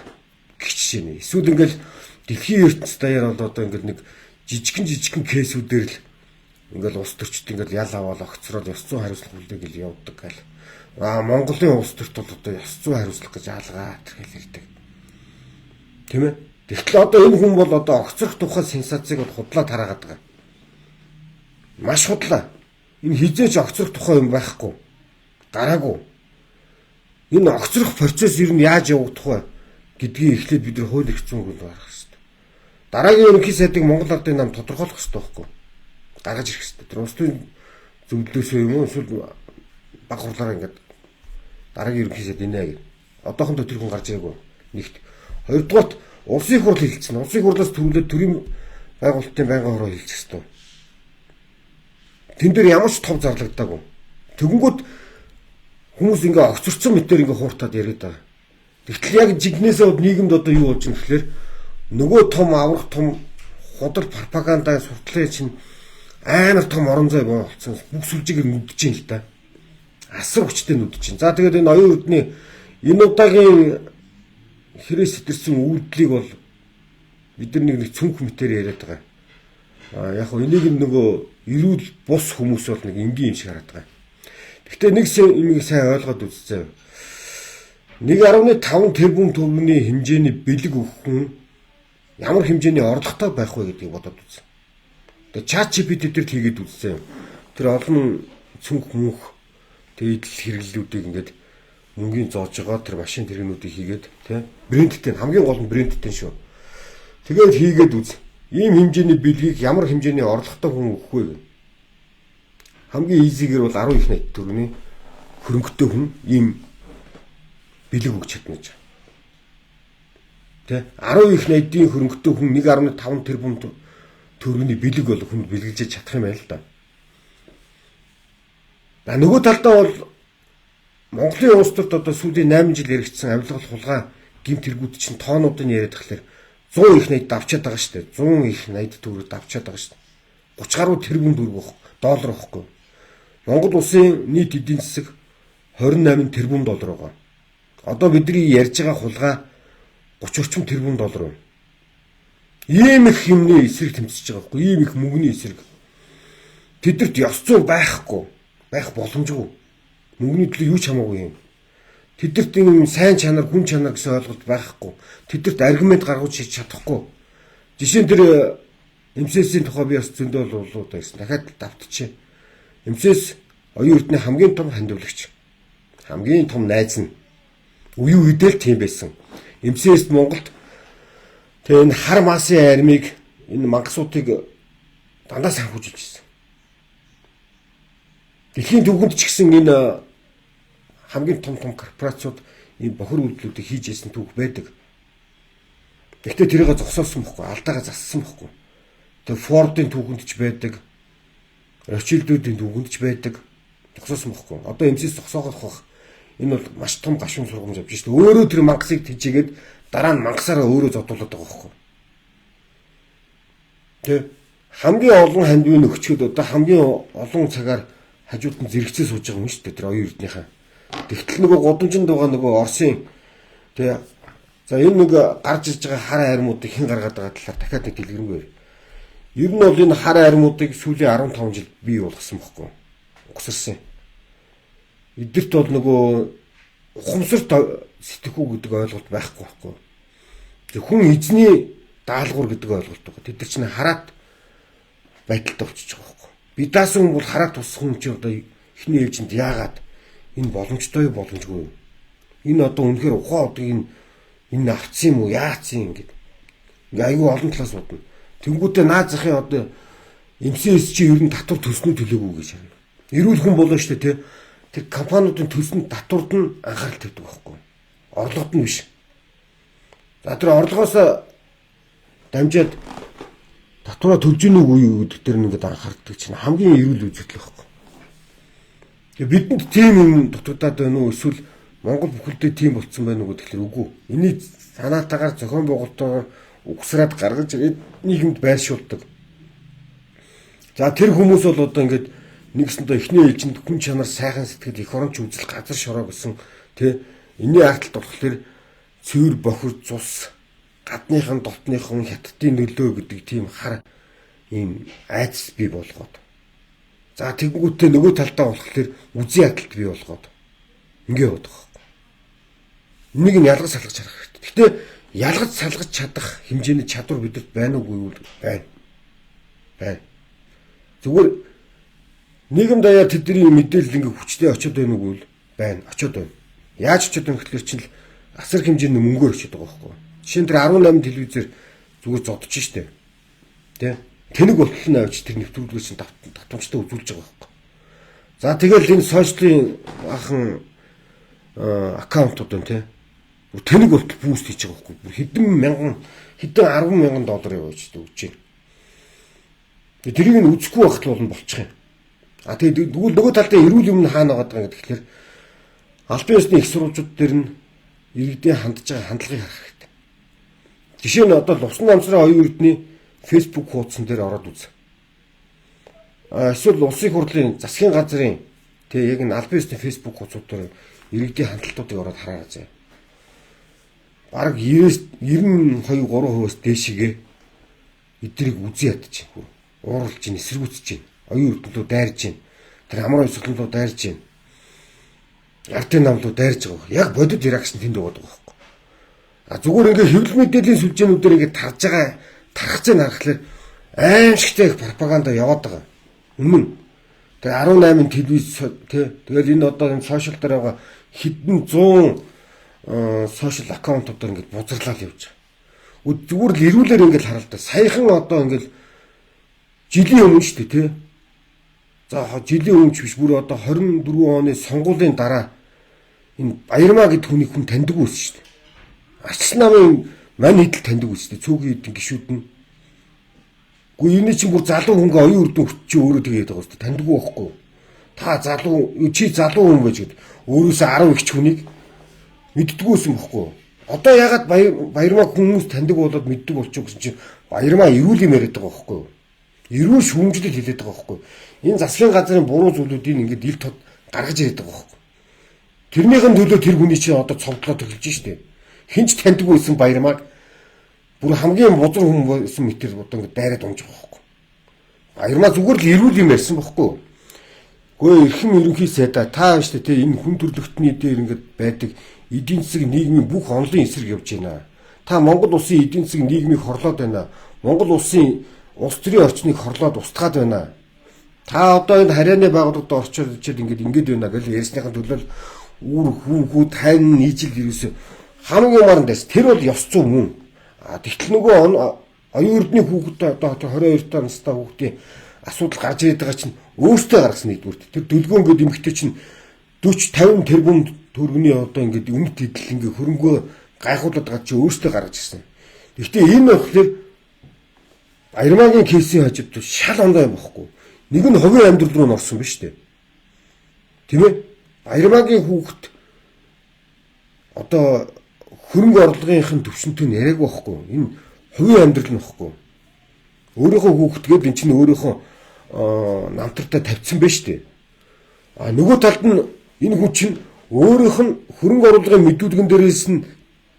гэх жишээ нэ. Эсвэл ингээл дэлхийн ертөнц даяар бол одоо ингээл нэг жижигхэн кейсүүдээр л ингээл улс төрчд ингээл ял аваад огцроод ёс зүйн хариуцлага хүлээгэл явдаг гал. Аа Монголын улс төрт бол одоо ёс зүйн хариуцлага гэж алгаа тэрхэл ирдэг. Тийм ээ? Тэгтэл одоо энэ хүн бол одоо огцрох тухай сенсацийг бол худлаа тараагаад байгаа. Маш худлаа. Энэ хизээч огцрох тухай юм байхгүй. Гараагүй. Энэ огцрох процесс ер нь яаж явагдах вэ гэдгийг эхлээд бид нар хууль эрх зүйн хөл гаргах хэрэгтэй. Дараагийн ерөнхий сайдыг Монгол Ардын нам тодорхойлох хэрэгтэй байхгүй. Гаргаж ирэх хэрэгтэй. Тэр улс төрийн зөвлөлөөсөө юм уу эсвэл баг хурлаараа ингээд дараагийн ерөнхий сайд инэ гэх. Одоохондоо тэр хүн гарч ирээгүй. Нэгт. Хоёрдугаарт улсын их хурл хэлсэн. Улсын их хурлаас төрүүлээд төрийн байгуулалтын байнгын хороо хэлчих хэрэгтэй. Тэн дээр ямар ч тов зарлагдаагүй. Тэгэнгүүт хүмүүс ингээ огцорцсон мэтээр ингээ хууртаад яриад байгаа. Тэгтэл яг жигнэсээ нийгэмд одоо юу болж байгаа гэхээр нөгөө том аврах том худал пропаганда суртлын чинь амар том орон зай болсон. Бүх сүлжээгээр нүдэж байна л да. Асар хүчтэй нүдэж байна. За тэгээд энэ оюун эрдний энэ удаагийн хэрээс сэтэрсэн үйлдэлийг бол бид нар нэг цүнх мэтээр яриад байгаа. А яг хөө энийг нөгөө эрүүл бус хүмүүс бол нэг энгийн юм шиг хараад байгаа. Гэхдээ нэг юмыг сайн ойлгоод үзцээ. 1.5 тэрбум төгрөгийн хэмжээний бэлэг өгөх хүн ямар хэмжээний орлоготой байх вэ гэдгийг бодоод үзсэн. Тэгээ ChatGPT дээр хийгээд үзсэн. Тэр олон цүнх мөнх тэгээ идэл хэрэглэлүүдийг ингээд мөнгөний зоож байгаа тэр машин тэргнүүдийг хийгээд тий брендтэй хамгийн гол нь брендтэй шүү. Тэгээд хийгээд үз. Ийм хэмжээний бэлгийг ямар хэмжээний орлоготой хүн өгөх вэ гэх. Хамгийн easy-гэр бол 10 их 80 төгрөгийн хөрөнгөтэй хүн ийм бэлэг өгч чадна гэж. Тэ 10 их 80-ийн хөрөнгөтэй хүн 1.5 тэрбум төгрөгийн бэлэг бол хүнд бэлгэлж чадах юм байна л да. А нөгөө талдаа бол Монголын улс төрд одоо сүүлийн 8 жил яригдсан авилгал хулгай гэмт хэрэгүүд чинь тоонуудыг яриад тахлаар 100 их 80 давчаад байгаа шүү дээ. 100 их 80 төгрөг давчаад байгаа шүү дээ. 30 гаруй тэрбум төгрөг Доллар байхгүй. Монгол улсын нийт эдийн засаг 28 тэрбум доллар байгаа. Одоо бидний ярьж байгаа хулгай 30 орчим тэрбум доллар байна. Ийм их юмны эсрэг тэмцэж байгаа байхгүй. Ийм их мөнгөний эсрэг. Тэдэрт ёс зүй байхгүй. Байх боломжгүй. Мөнгөний төлөө юу ч хамаагүй юм. Тэдэрт ийм сайн чанар, хүн чанар гэсэн ойлголт байхгүй. Тэдэрт аргумент гаргаж хийж чадахгүй. Жишээ нь тэр МСС-ийн тухай би бас зөндөө болуулаа гэсэн. Дахиад давтчихъя. МСС оюун эрдэнэ хамгийн том хандивлагч. Хамгийн том найз нь. Үеийн үедээ л тийм байсан. МСС Монголд тэгээ энэ хар масын армийг энэ мангасуудыг дандаа санхүүжилж ирсэн. Дэлхийн түүхэнд ч гэсэн энэ хамгийн том том корпорациуд ийм бохир үйлдэлүүдийг хийж ирсэн түүх байдаг. Гэхдээ тэрийг зогсоосон бохгүй, алдаагаа зассан бохгүй. Тэгээ Фордын түүхэнд ч байдаг. Ротшильдүүдийн түүхэнд ч байдаг. Зогсоосон бохгүй. Одоо МСС зогсоогох бах. Энэ бол маш том гашуун сургамж авч шít. Өөрөө тэр мангасыг тэжээгээд дараа нь мангасаараа өөрөө зодуулаад байгаа бохгүй. Тэ хамгийн олон хандивын өгчөөд одоо хамгийн олон цагаар хажууд нь зэрэгцээ сууж байгаа юм шүү дээ тэр оюун эрднийхээ. Тэгтэл нөгөө гудамжинд байгаа нөгөө Оросын тэ за энэ нэг гарч ирж байгаа хар армуудыг хэн гаргаад байгаа талаар дахиад нэг дэлгэрэнгүй. Ер нь бол энэ хар армуудыг сүүлийн 15 жил бий болгосон бохгүй. Угсарсан. Эдгэрт бол нөгөө ухамсарт сэтгэхүй гэдэг ойлголт байхгүй байхгүй. Зөвхөн эзний даалгавар гэдэг ойлголт байгаа. Тэд нар чинь хараат байдалтай болчихж байгаа байхгүй. Би даасан хүн бол хараат тусах хүн чинь одоо эхний ээлжинд яагаад энэ боломжтой юу боломжгүй юу? Энэ одоо үнэхээр ухаан одыг энэ авцсан юм уу яатсан юм гэд. Ингээ айгүй олон талаас бодно. Тэнгүүтээ наад захын одоо МСС чи ер нь татвар төлснөө төлөөгүй гэж харна. Эрүүл хүн болоо штэ тий. Тэр компаниудын төлсөн татвард нь анхаарал тавьдаг байхгүй. Орлогод нь биш. За тэр орлогоос дамжаад татвараа төлж гинэ үгүй юу гэдэг дээр ингээд анхаардаг чинь хамгийн эрүүл үзэгдэл байхгүй. Тэгээ бидэнд тийм юм дутагдаад байна уу эсвэл Монгол бүхэлдээ тийм болцсон байна уу гэхэлэр үгүй. Энийг санаатаагаар зохион байгуулалтаар угсраад гаргаж ирээд нийгэмд байршуулдаг. За тэр хүмүүс бол одоо ингээд нэгсэндээ эхний ээлжинд хүн чанар сайхан сэтгэл эх оронч үзэл газар шороо гэсэн тий энэний ард талд болохоор цэвэр бохир цус гадныхан дотныхан хятадын нөлөө гэдэг тийм хар ийм айдас бий болгоод. За тэгэнгүүтээ нөгөө талдаа болохоор үзий ядалт бий болгоод ингээ яваад байгаа байхгүй. Энийг нь ялгаж салгаж харах хэрэгтэй. Гэхдээ ялгаж салгаж чадах хэмжээний чадвар бидэнд байна уугүй юу? Байна. Байна. Зүгээр нийгэм даяар тэдний мэдээлэл ингээ хүчтэй очиод байна уугүй юу? Байна. Очиод байна. Яаж очиод байна гэхэлэр чинь асар хэмжээний мөнгөөр очиод байгаа байхгүй. Жишээ нь тэр 18 телевизээр зүгээр зодож штэ. Тэ? Тэнэг болтол нь авч тэр нэвтрүүлгээс чинь татамжтай үзүүлж байгаа байхгүй. За тэгэл энэ сошиалын ахын аккаунтууд байна те. Бүр тэнэг болтол boost хийж байгаа байхгүй. Бүр хэдэн мянган хэдэн 10 мянган доллар явуулж өгч байна. Тэгээ тэрийг нь үзэхгүй байхад бол болчих юм. А тэгээ тэгвэл нөгөө талдаа эрүүл юм нь хаана байгаа гэдэг тэгэхээр албан ёсны их сурвалжууд дээр нь иргэдийн хандж байгаа хандлагыг харах хэрэгтэй. Жишээ нь одоо Лувсан намсрын оюун эрдний Facebook хуудсан дээр ороод үз. А эсвэл улсын хурлын засгийн газрын тэгээ яг энэ албан ёсны Facebook хуудсууд дээр иргэдийн хандлтуудыг ороод хараарай заяа. Бараг 90-92 3%-аас дээшигээ эдрийг үзий ядчих. Ууралж чинь, эсэргүүцэж чинь, оюун эрдэнэ рүү дайрж чинь, тэр амар ёслол руу дайрж чинь. Ардын нам руу дайрж байгаа. Яг бодит reaction тэнд яваад байгаа байхгүй. А зүгээр ингээ хэвлэл мэдээллийн сүлжээнүүдээр ингээ тарж байгаа тархацыг харахаар аимшигтай их пропаганда яваад байгаа. Үнэн. Тэгээ 18 телевиз тий. Тэгэл энэ одоо энэ сошиал дээр байгаа хэдэн зуун сошиал аккаунтуудаар ингээд бузарлал явж байгаа. Зүгээр л эрүүлэр ингээд харал та. Саяхан одоо ингээд жилийн өмнө шүү дээ тий. За жилийн өмнө ч биш бүр одоо 24 оны сонгуулийн дараа энэ Баярмаа гэдэг хүнийг хүн таньдаг байсан шүү дээ. Арчил намын мань хэдэл таньдаг байсан шүү дээ. Цөөнгийн хэдэн гişүүд нь. Үгүй энэ чинь бүр залуу хүнгээ оюун эрдэнэ хүч чи өөрөө тэгээд байгаа шүү дээ. Таньдаггүй байхгүй. Та залуу чи залуу хүн байж гэд өөрөөсөө 10 ихч хүнийг мэддэггүйсэн бохгүй. Одоо ягаад Баярмаа хүмүүс таньдаг болоод мэддэг болчих гэсэн чинь Баярмаа эрүүл юм яриад байгаа байхгүй юу? Эрүүл шүүмжлэл хэлээд байгаа байхгүй. Энэ засгийн газрын буруу зүйлүүдийг ингээд ил тод гаргаж ирээд байгаа байхгүй. Тэрнийхэн төлөө тэр хүний чинь одоо цовдлоод эхэлж штэ. Хинч таньдаггүй байсан Баярмааг бүр хамгийн бузар хүн байсан мэтэр одоо ингээд дайраад унж байгаа байхгүй. Баярмаа зүгээр л эрүүл юм ярьсан байхгүй. Гүй эрхэм ерөнхий сайдаа та штэ тэ энэ хүн төрлөختний дээр ингээд байдаг эдийн засаг нийгмийн бүх онолын эсрэг явж байна. Та Монгол улсын эдийн засаг нийгмийг хорлоод байна. Монгол улсын улс төрийн орчныг хорлоод устгаад байна. Та одоо энэ харьяаны байгууллагад орчоод ичээд ингээд ингээд байна гэж ярьсныхаа төлөө үр хүүхүүд тань нийжил ерөөсө хамгийн маран дэс тэр бол ёс зүй мөн. А тэгтэл нөгөө оюун эрдний хүүхэд одоо 22 та настай хүүхдийн асуудал гарч ирээд байгаа чинь өөртөө гаргасан нэгдүгürt. Тэр дөлгөөн гээд эмэгтэй чинь 40 50 тэрбум төгрөгийн одоо ингээд өмнөд идэл ингээд хөрөнгөө гайхуулаад байгаа чи өөртөө гаргаж ирсэн. Гэхдээ энэ болохоор Баярмаагийн кейсийн хажууд шал ондоо юм бохгүй. Нэг нь хувийн амьдрал руу норсон биз дээ. Тийм ээ? Баярмаагийн хүүхэд одоо хөрөнгө орлогынхын төвшөнтэй нь яриаг байхгүй. Энэ хувийн амьдрал нь бохгүй. Өөрийнхөө хүүхдгээд эн чинь өөрийнхөө намтартай тавьсан байж тээ. А нөгөө талд нь энэ хүн чинь өөрийнх нь хөрөнгө оруулалтын мэдүүлгэн дээрээс нь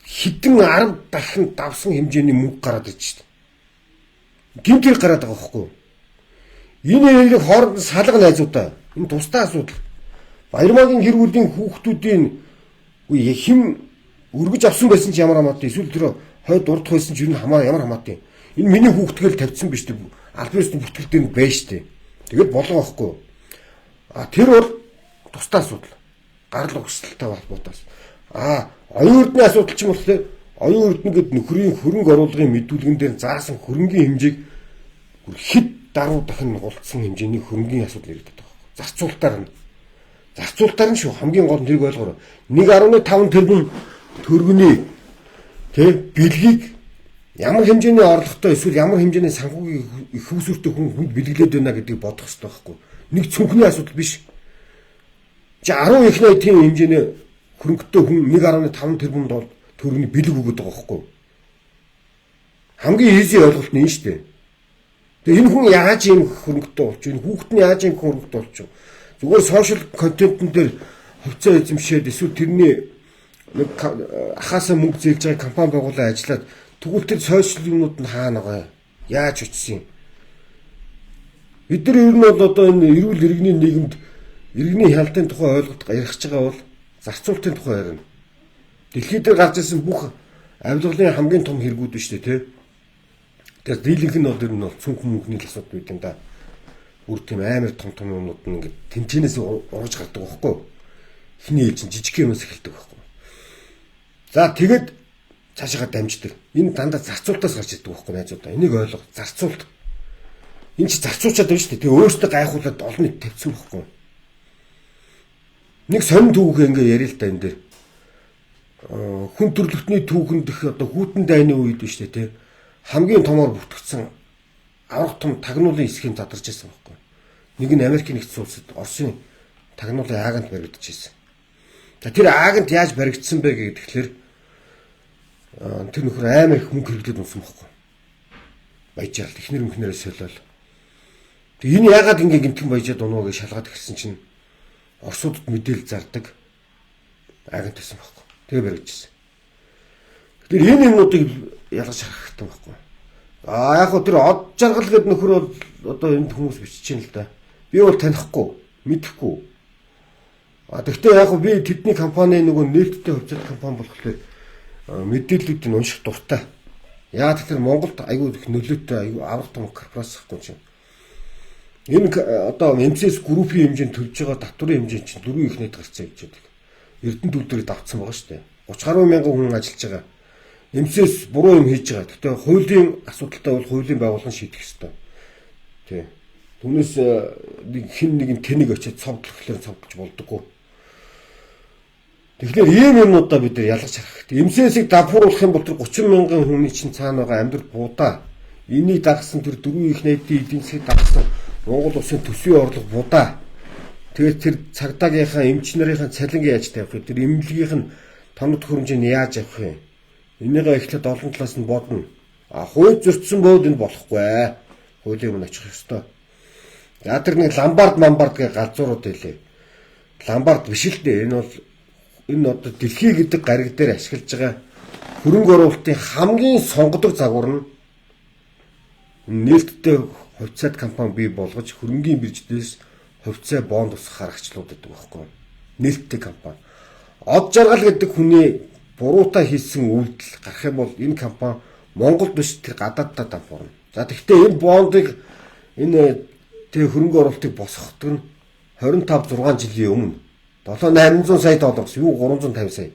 хэдэн 10 дахин давсан хэмжээний мөнгө гараад ирж шít. Гэмт хэрэг гараад байгаа байхгүй юу? Энэ хоёрыг хооронд салга найзуудаа. Энэ тусдаа асуудал. Баярмаагийн гэр бүлийн хүүхдүүдийн үгүй хэн өргөж авсан байсан ч ямар хамаатай эсвэл тэр хойд дурдах байсан ч ер нь хамаа ямар хамаатай. Энэ миний хүүхдгээл тавьсан биш үү? Албан ёсны бүртгэл дээр нь байж тээ. Тэгээд болго байхгүй юу? А тэр бол тусдаа асуудал. Гарал угсралтай холбоотой. А оюун эрдний асуудал ч юм болохоор оюун эрдэнэ гэд нөхрийн хөрөнгө оруулалтын мэдүүлгэн дээр заасан хөрөнгийн хэмжээг бүр хэд даруй дахин гултсан хэмжээний хөрөнгийн асуудал яригдаад байгаа байхгүй. Зарцуулалтаар нь. Зарцуулалтаар нь шүү хамгийн гол нь тэрийг ойлгоорой. 1.5 тэрбум төгрөгийн тэ бэлгийг ямар хэмжээний орлоготой эсвэл ямар хэмжээний санхүүгийн их усүртэй хүн хүнд бэлгэлээд байна гэдгийг бодох хэрэгтэй байхгүй. Нэг цүнхний асуудал биш. Чи 10 их найтын хэмжээний хөрөнгөтэй хүн 1.5 тэрбум доллар төгрөгийн бэлэг өгöd байгаа байхгүй. Хамгийн easy ойлголт нь энэ шүү дээ. Тэгээ энэ хүн яаж ийм хөрөнгөтэй болчих вэ? Энэ хүүхэд нь яаж ийм хөрөнгөтэй болчих вэ? Зүгээр social контентн дээр хувьцаа эзэмшээд эсвэл тэрний нэг ахаасаа мөнгө зээлж байгаа компани байгуулаад ажиллаад тэгвэл тэр social юмнууд нь хаана байгаа? Яаж очсон юм? Бид нар ер нь бол одоо энэ эрүүл иргэний нийгэмд иргэний хяналтын тухай ойлголт ярих гэж байгаа бол зарцуулалтын тухай ярина. Дэлхий дээр гарч ирсэн бүх авилгалын хамгийн том хэрэгүүд нь шүү дээ, тэ. Тэгэхээр дийлэнх нь бол ер нь бол цүнх мөнхний л асуудал байт юм да. Бүр тийм амар том том юмнууд нь ингээд тэнцэнээс ургаж гардаг байхгүй юу? Эхний ээлжин жижиг юмас эхэлдэг байхгүй юу? За тэгээд цаашаа дамждаг. Энэ дандаа зарцуултаас гарч ирдэг байхгүй найзуудаа. Энийг ойлго. Зарцуулт. Энэ чи зарцуулчаад байна шүү дээ. Тэгээ өөртөө гайхуулаад олон нийт тавьсан байхгүй юу? Нэг сонин түүх ингээ яриа л да энэ дээр. Хүн төрлөختний түүхэнд их одоо хүйтэн дайны үед биш үү те. Хамгийн томоор бүртгэгдсэн аврах том тагнуулын схем задарч байсан байхгүй. Нэг нь Америкийн нэгдсэн улсад Оросын тагнуулын агент баригдаж байсан. За тэр агент яаж баригдсан бэ гэхээр тэр нөхөр амар их мөнгө хэрэглээд унсан байхгүй. Баяжаал эхнэр мөхнөрөө солиол. Тэг энэ яагаад ингэ гинтхэн баяжаад унаа гэж шалгаад эхэлсэн чинь Оросуудад мэдээлэл зардаг агент байсан байхгүй. Тэгээ баригдчихсан. Тэгэхээр энэ юмнуудыг ялгаж харах хэрэгтэй байхгүй. А яг хөө тэр од жаргал гэдэг нөхөр бол одоо энд хүмүүс бичиж байна л да. Би бол танихгүй, мэдэхгүй. А тэгвэл яг хөө би тэдний компани нөгөө нээлттэй хувьцаат компани болохоор мэдээллүүдийг унших дуртай. Яг тэр Монголд айгүй их нөлөөтэй айгүй аврах том корпорац гэхгүй чинь. Энэ одоо MCS группийн хэмжээнд төлж байгаа татварын хэмжээ чинь 4 их найд гарцаа гэж байдаг. Эрдэнэ төлдрийг давтсан байгаа шүү дээ. 30 гаруй мянган хүн ажиллаж байгаа. MCS буруу юм хийж байгаа. Гэхдээ хуулийн асуудалтай бол хуулийн байгууллага шийдэх ёстой. Тий. Түүнээс нэг хин нэгэн тэнэг очиад цовдлохлоор цовдлж болдоггүй. Тэгэхээр ийм юмнуудаа бид нар ялгаж харах хэрэгтэй. MCS-ийг давхууруулах юм бол тэр 30 мянган хүний чинь цаана байгаа амьдрал буудаа. Энийг дагсан тэр дөрвөн их найдын эдийн засгийг дагсан Монгол улсын төсвийн орлого будаа. Тэгээд тэр цагдаагийнхаа эмч нарынхаа цалинг яаж тавих вэ? Тэр эмнэлгийнх нь тоног төхөөрөмжийг яаж авах вэ? Энийгээ эхлээд олон талаас нь бодно. А хууль зөрчсөн бод энэ болохгүй. Хуулийн өмнө очих ёстой. За тэр нэг ломбард мамбард гэх галзуурууд байлээ. Ломбард биш л дээ. Энэ бол энэ одоо дэлхий гэдэг гариг дээр ашиглаж байгаа хөрөнгө оруулалтын хамгийн сонгодог загвар нь нээлттэй хувьцаат компани бий болгож хөрөнгийн бирждээс хувьцаа бонд усгах аргачлалууд гэдэг байхгүй. Нээлттэй компани. Од жаргал гэдэг хүний буруутай хийсэн үйлдэл гарах юм бол энэ компани Монголд биш тэр гадааддаа дампуурна. За тэгвэл энэ бондыг энэ тэг хөрөнгө оруулалтыг босгоход нь 25 6 жилийн өмнө 7 800 сая доллар юу 350 сая.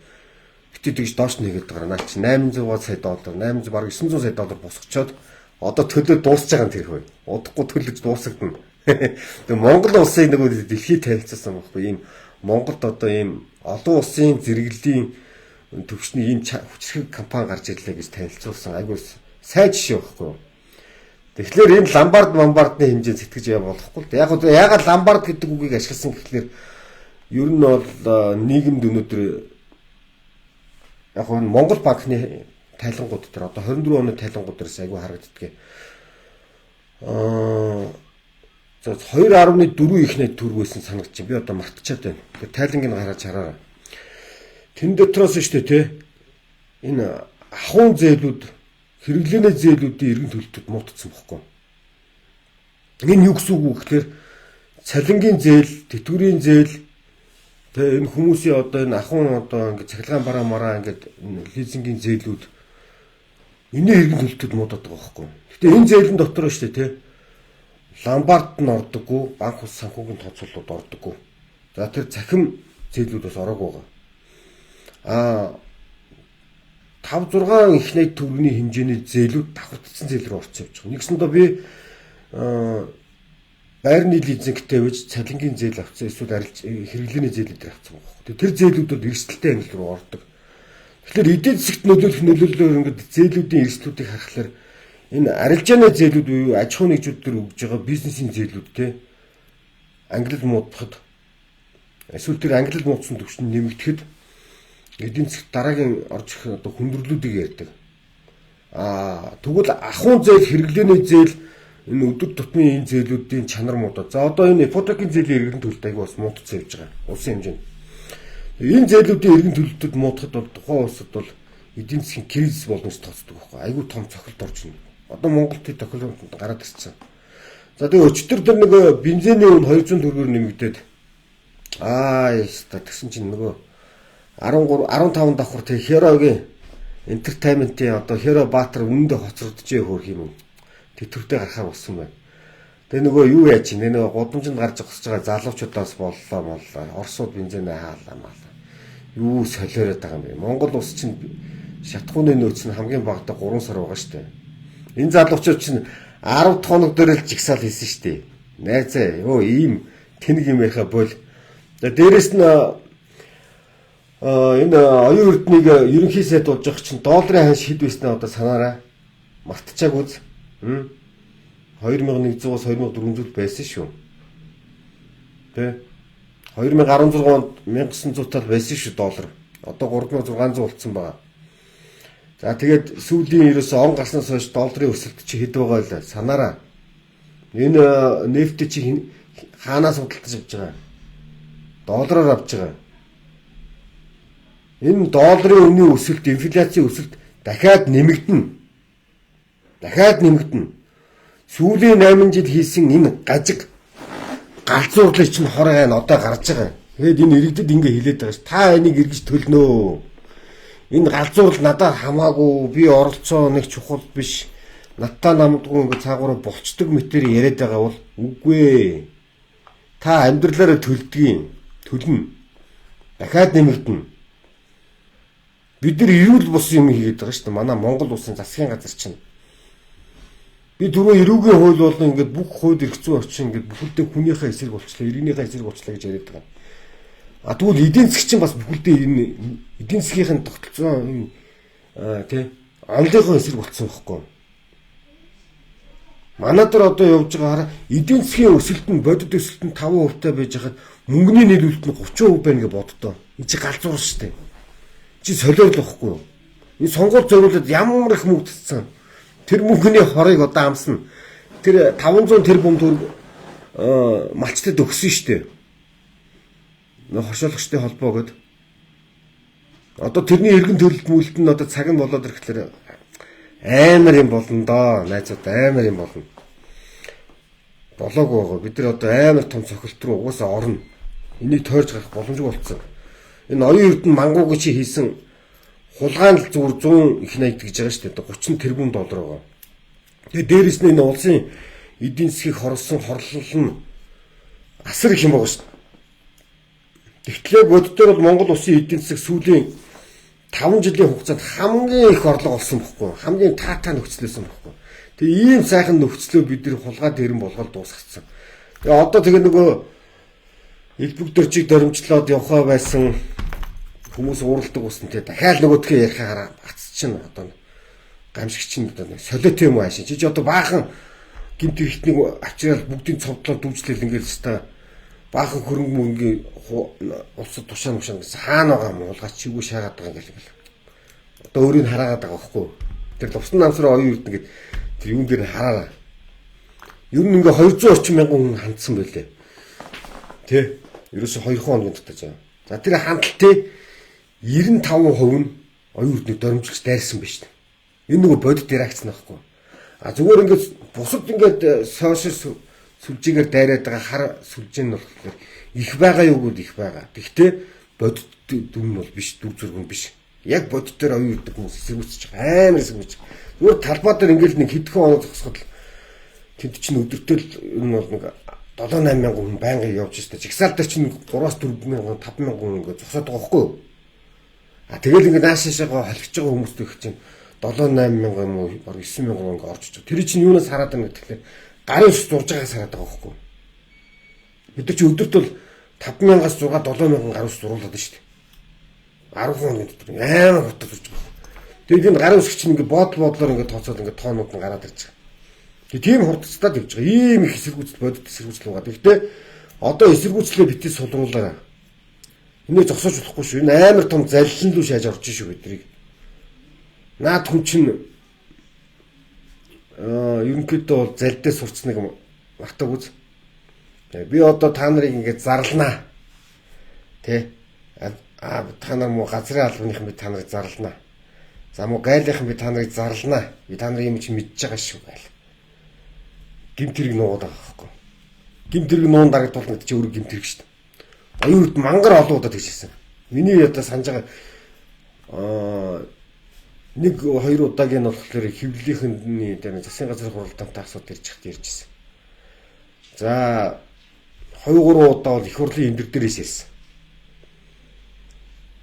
Гэтэ тэгж доош нэгээд байгаа. Наа чи 800 сая доллар, 800 бараг 900 сая доллар босгочоод одоо төлөө дуусч байгаа юм тэр хөө. Удахгүй төлөж дуусагдана. Тэгээ Монгол улсыг нөгөө дэлхийд танилцсан байхгүй ийм Монголд одоо ийм олон улсын зэрэглэлийн төвшний ийм хүчрхэг компани гарч ирлээ гэж танилцуулсан. Айгуу сайн жишээ байхгүй юу? Тэгэхээр энэ ломбард мамбардны хэмжээнд сэтгэж яа болохгүй л. Яг гоо яагаад ломбард гэдэг үгийг ашигласан гэхлээр ер нь бол нийгэмд өнөөдөр яг нь Монгол банкны тайлангууд дээр одоо 24 оны тайлангууд дээрс айгүй харагддаг. За 2.4 их найд төгрөг байсан санагдчих. Би одоо мартчихад байна. Тэгэхээр тайлангийг гаргаж хараарай. Тэн дотроос шүү дээ тий. Энэ ахуйн зээлүүд, хэрэглээний зээлүүдийн эргэн төлөлтөд муутсан бохгүй. Энэ юу гэсэн үг вэ гэхээр цалингийн зээл, тэтгэврийн зээл тэгээ энэ хүмүүсийн одоо энэ ахуйн одоо ингээд цахилгаан бараа мараа ингээд лизингийн зээлүүд энэний эргэн төлөлтөд муудаад байгаа байхгүй. Гэтэ энэ зээлэн дотор шүү дээ тий. Ломбард нь ордоггүй, банк ус санхүүгийн тооцоололууд ордоггүй. За тэр цахим зээлүүд бас ороогүй байгаа. Аа 5 6 их найд төгрөгийн хэмжээний зээлүүд давхардсан зээл рүү орсон явж байгаа. Нэгсэндээ би байрны лизингтэй байж цалингийн зээл авсан эсвэл хэрэглээний зээл дээр авсан байхгүй. Тэр зээлүүд бол эрсдэлтэй ангил руу ордог. Тэгэхээр эдийн засагт нөлөөлөх нөлөөллөөр ингээд зээлүүдийн эрсдлүүдийг харахаар энэ арилжааны зээлүүд буюу аж ахуйн нэгжүүд төр өгж байгаа бизнесийн зээлүүд те ангилал муудахад эсвэл тэр ангилал муудсан түвшинд нэмэгдэхэд эдийн засагт дараагийн орж ирэх одоо хүндрэлүүдийг ярьдаг. Аа тэгвэл ахуйн зээл, хэрэглээний зээл энэ өдөр тутмын энэ зээлүүдийн чанар муудаа. За одоо энэ ипотекийн зээлийн эргэн төлөлт айгүй бас муудсан явж байгаа. Улсын хэмжээнд. Энэ зээлүүдийн эргэн төлөлтөд муудахад бол тухайн улсад бол эдийн засгийн кризис болно гэж тооцдог байхгүй. Айгүй том цохилт орж ирнэ. Одоо Монголд тэр тохиолдол гараад ирсэн. За тэгээ өчтөр тэр нөгөө бензиний үн 200 төгрөгөөр нэмэгдээд аа яста тэгсэн чинь нөгөө 13 15 давхар тэг Херогийн entertainment-ийн одоо Херо Баатар үнэндээ хоцрогдчихээ хөөх юм. Тэтгэвртэй гарахаар болсон байна. Тэгээ нөгөө юу яаж чинь нөгөө гудамжинд гарч зогсож байгаа залуучуудаас боллоо моллоо. Оросууд бензинээ хаалаа маалаа. Юу солиороод байгаа юм бэ? Монгол улс чинь шатхууны нөөц нь хамгийн багадаа 3 сар байгаа шүү дээ. Энэ залуучууд чинь 10 хоног дээр л жигсаал хийсэн шүү дээ. Найзаа ёо ийм тэнэг юм яриха бол. За дээрэс нь энэ оюун эрднийг ерөнхий сайд болж байгаа чинь долларын ханш хэд байснаа одоо санаарай. Мартчихаг үз. 2100-аас 2400 байсан шүү. Тэ? 2016 онд 1900 тал байсан шүү доллар. Одоо 3600 болцсон байгаа. За тэгээд сүүлийн ерөөсөө он гарснаас хойш долларын өсөлт чи хэд байгаа вэ? Санаарай. Энэ нефть чи хаанаас худалдаж авч байгаа? Доллараар авч байгаа. Энэ долларын үнийн өсөлт, инфляцийн өсөлт дахиад нэмэгдэнэ. Дахиад нэмэгдэнэ. Сүүлийн 8 жил хийсэн энэ гажиг галзуурлыг чинь хорой гайн одоо гарч байгаа. Тэгээд энэ иргэдэд ингэ хэлээд байгаа ш. Та энийг эргэж төлнөө. Энэ галзуурл надад хамаагүй, би оролцоо нэг чухал биш. Надтай намдгүй ингэ цаагаараа болцдог мэтэр яриад байгаа бол үгүй ээ. Та амьдралаараа төлдгийг төлнө. Дахиад нэмэгдэнэ. Бид нар эрүүл бус юм хийгээд байгаа шүү дээ. Манай Монгол улсын засгийн газар чинь. Би түрүү эрүүгийн хууль болон ингээд бүх хууль эрх зүйн орчин ингээд бүхэлдээ хүнийхээ эсрэг болчлаа, иргэнийхээ эсрэг болчлаа гэж яриад байгаа. А тэгвэл эдийн засаг чинь бас бүхэлдээ энэ эдийн засгийнхын тогтолцоо тий онлынхоо эсрэг болцсон байхгүй. Манай дээр одоо явж байгаа хараа эдийн засгийн өсөлт нь бодит өсөлт нь 5% та байж хахад мөнгөний нийлүүлэлт нь 30% байна гэж боддоо. Энэ чи галзуурал шүү дээ. Чи солиорлох байхгүй юу? Энэ сонгуул зориулаад ямар их мөнгө татсан. Тэр мөнгөний хорыг одоо амсна. Тэр 500 тэрбум төгрөг малчтад өгсөн шүү дээ. Нөө хоршоологчдын холбоо гэдэг. Одоо тэрний эргэн төлөлт мүлт нь одоо цаг нь болоод ирэхлээр амар юм болно доо. Найзууд амар юм болно. Болоогүй байгаа. Бид нар одоо амар том цохилт руу угаасаа орно. Энийг тойрж гарах боломжгүй болцсон. Энэ оюун эрдэнэ мангуугийн чи хийсэн хулгайн л зүгээр 100 их 80 гэж байгаа шүү дээ. 30 тэрбум доллар байгаа. Тэгээ дээрэс нь энэ улсын эдийн засгийг хорлсон хорлол нь асар их юм байгаа шүү дээ. Тэгтлээ боддоор бол Монгол улсын эдийн засаг сүүлийн 5 жилийн хугацаанд хамгийн их орлого олсон бохгүй. Хамгийн таатай нөхцөлөөсөн бохгүй. Тэгээ ийм сайхан нөхцлөө бид нэр хулгай дээрэн болгоод дуусгацсан. Тэгээ одоо тэгээ нөгөө элбэг дөржийг доримжлоод явхаа байсан хүмүүс ууралдаг ус нь те дахиад нөгөөдхөө ярихаа хараа бац чинь одоо гамшиг чинь одоо солиот юм аашин. Чи одоо баахан гимт хэрэгтнийг авчирал бүгдийн цовдлоо дүүжлэл ингээл өста баахан хөрөнгө мөнгөний улсад тушаа мушаа гэсэн хаана байгаа юм хулгайч чигүй шаагаад байгаа ингээл ингээл. Одоо өөрийг нь хараагаад байгаа байхгүй. Тэр лувсан намсраа оюун эрдэнэ гэд тэр юун дээр хараараа. Ер нь ингээ 200 орчим мянган хүн хандсан байлээ. Тэ. Ерөөсө 2 хоногийн дотор заа. За тэр хандлтын 95% нь оюун эрдэнэ доримжлогч дайрсан байж тээ. Энэ нөгөө бодит реакц нөхгүй. А зүгээр ингээд бусад ингээд сошиал сүлжээгээр дайраад байгаа хар сүлжээ нь болохоор их байгаа юу гэвэл их байгаа. Тэгвэл бодит дүн нь бол биш, дүр зураг нь биш. Яг бодит дээр оюун эрдэнэ хүмүүс эсэргүүцэж байгаа. Амар эсэргүүцэж. Зүгээр талбай дээр ингээд нэг хэдхэн оноо зогсоход л тэнд чинь өдөртөө л ер нь бол нэг 7 8 мянган хүн байнгын явж штэ. Жигсаал дээр чинь 3-аас 4 мянган 5 мянган хүн ингээд зогсоод байгаа байхгүй юу? А тэгэл ингээд нааш шашаага холхиж байгаа хүмүүстэй их чинь 7 8 мянган юм уу бараг 9 мянган ингээд орж иж байгаа. Тэр чинь юунаас хараад байгаа гэхээр гарын ус зурж байгаагаас хараад байгаа байхгүй юу? Бид нар чи өдөрт бол 5 мянгаас 6 7 мянган гарын ус зуруулаад байна шүү дээ. 10 хоногийн дотор амар хурдан зурж байгаа. Тэгээд энэ гарын ус чинь ингээд бодол бодлоор ингээд тооцоод ингээд тоонууд нь гараад ирж байгаа. Тэгээд тийм хурдцтай явж байгаа. Ийм их эсэргүүцэл бодит эсэргүүцэл байгаа. Гэхдээ одоо эсэргүүцлээ битгий сулруулаарай. Энийг зогсоож болохгүй шүү. Энэ амар том заллин рүү шааж орж шүү биднийг. Наад хүн чинь ерөнхийдөө бол залдээ сурцныг мартаг үз. Би одоо та нарыг ингээд зарлнаа. Тэ? А та нар муу газрын албаныхан би та нарыг зарлнаа. За муу гайлынхан би та нарыг зарлнаа. Би та нарыг юм чи мэдж байгаа шүү гайл. Гэмт хэрэг нуугаад байгаа байхгүй. Гэмт хэрэг нуун дарагдуулна гэдэг чи өөрөө гэмт хэрэг шүү дээ. Оюун эрдэнэ мангар олон удаа тэгж хэлсэн. Миний одоо санаж байгаа нэг хоёр удаагийн нь болохоор хэвлэлийнхэн дээр засгийн газрын хуралдаантай асуудал ирж хат ярьж ирсэн. За 2 3 удаа бол их хурлын эндэр дээрээс ярьсан.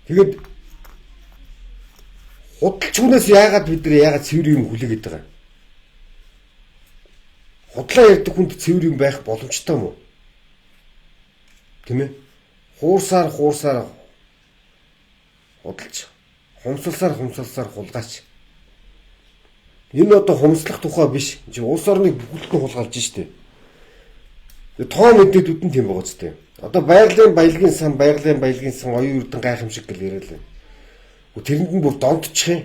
Тэгээд худалч хүнээс яагаад бид нар яагаад цэвэр юм хүлээгээд байгаа юм? Худлаа ярьдаг хүнд цэвэр юм байх боломжтой юм уу? Тийм ээ? Хуурсаар хуурсаар худалч, хумсалсаар хумсалсаар хулгайч. Энэ одоо хумслах тухай биш. Чи улс орныг бүхэлдэн хулгайлж штэ. Тоо мэдээлүүд нь тийм байгаа ч тийм. Одоо байгалийн баялагын сан, байгалийн баялагын сан оюун эрдэнэ гайхамшиг гэл яриад л. Тэрэнд нь бүр донтчих юм.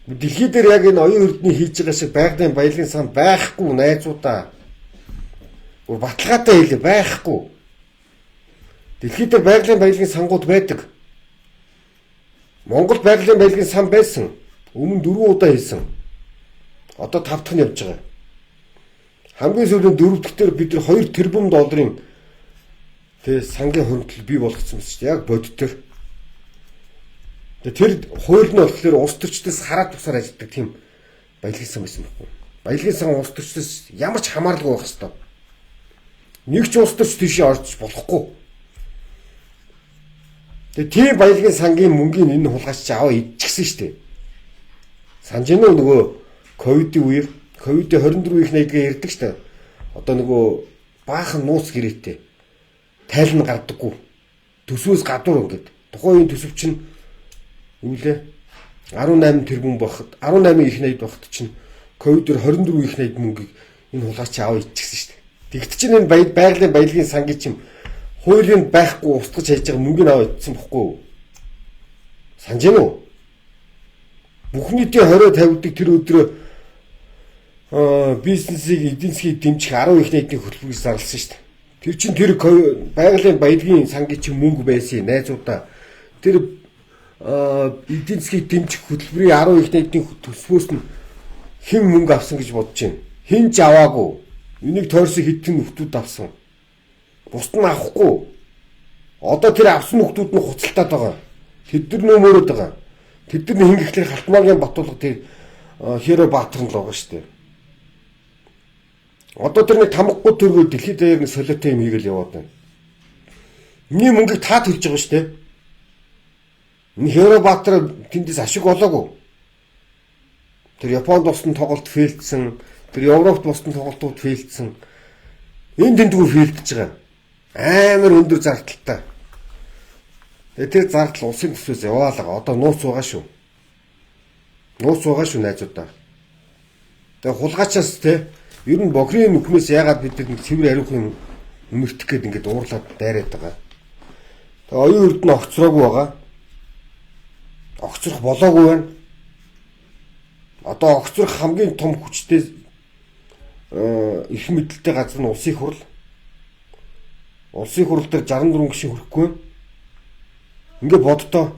Дэлхий дээр яг энэ оюун эрдэнэ хийж байгаа шиг байгалийн баялагын сан байхгүй найзуудаа. Бүр баталгаатай хэлээ байхгүй. Дэлхий дээр байгалийн баялагын сангууд байдаг. Монгол байгалийн баялагын сан байсан. Өмнө 4 удаа хийсэн. Одоо 5 дахь нь явж байгаа. Хамгийн сүүлийн 4 дахь дээр бид нар 2 тэрбум долларын тэ сангийн хуримтлал бий болгоцсон байсан шүү дээ. Яг бодит төр. Тэр хууль нь болохоор улс төрчдөөс хараад тусаар ажилладаг тийм баялагын сан байсан байхгүй. Баялагын сан улс төрчдөөс ямар ч хамааралгүй байх хэвээр. Нэг ч улс төрч тийшээ орж болохгүй. Тэгээ тийм баялагын сангийн мөнгийг энэ хулгайч чи аваа идчихсэн шүү дээ. Санаж гинөө нөгөө ковидын үеэр ковидын 24 их найдгаа ярьдаг шүү дээ. Одоо нөгөө баахан нууц гэрээтэй тайл нь гардаггүй. Төсвөөс гадуур ингээд. Тухайн үеийн төсөв чинь юу лээ? 18 тэрбум байхад 18 их найд байхад чинь ковидор 24 их найд мөнгийг энэ хулгайч аваа идчихсэн шүү дээ. Тэгт чинь энэ байгалийн баялагын сангийн чинь хуулийн байхгүй устгаж хайж байгаа мөнгийг аваа идсэн бохгүй юу? Санаж гэнэ үү? Бүх нийтийн 20 50-даг тэр өдрөө Бизнесийг эдийн засгийг дэмжих 10 их нийтийн хөтөлбөр гэж зарласан шүү дээ. Тэр чинь тэр байгалийн баялагын сангийн чинь мөнгө байсан найзуудаа. Тэр эдийн засгийг дэмжих хөтөлбөрийн 10 их нийтийн төсвөөс нь хэн мөнгө авсан гэж бодож байна? Хэн ч аваагүй. Энийг тойрсон хэдэн нөхдүүд авсан. Бусд нь авахгүй. Одоо тэр авсан нөхдүүд нь хуцалтаад байгаа. Тэд нар нөмөрөөд байгаа. Тэд нар хин гэхлээр Халтмаагийн Батулга тэр Херо Баатар нь л байгаа шүү дээ. Одоо тэр нэг тамгагүй төргөө дэлхийд даяар нэг солиотой юм хийгээл яваад байна. Миний мөнгийг та төлж байгаа шүү дээ. Энэ Херо Баатар тэндээс ашиг олоогүй. Тэр Японд болсон тоглолт фейлдсэн, тэр Европт болсон тоглолтууд фейлдсэн. Энэ тэндгүү фейлдэж байгаа. Амар өндөр зардалтай. Тэгээ тэр зардал улсын төсвөөс яваалаа. Одоо нууц байгаа шүү. Нууц байгаа шүү найзуудаа. Тэгээ хулгайчаас те ер нь бохрын нүхнээс ягаад бид нэг цэвэр ариух юм өмөртөх гээд ингээд уурлаад дайраад байгаа. Тэгээ оюун эрдэнэ огцроогүй байгаа. Огцрох болоогүй байна. Одоо огцрох хамгийн том хүчтэй их мэдлэлтэй газар нь улсын хурал. Улсын хурал дээр 64 гишүүн хүрэхгүй. Ингээ боддоо.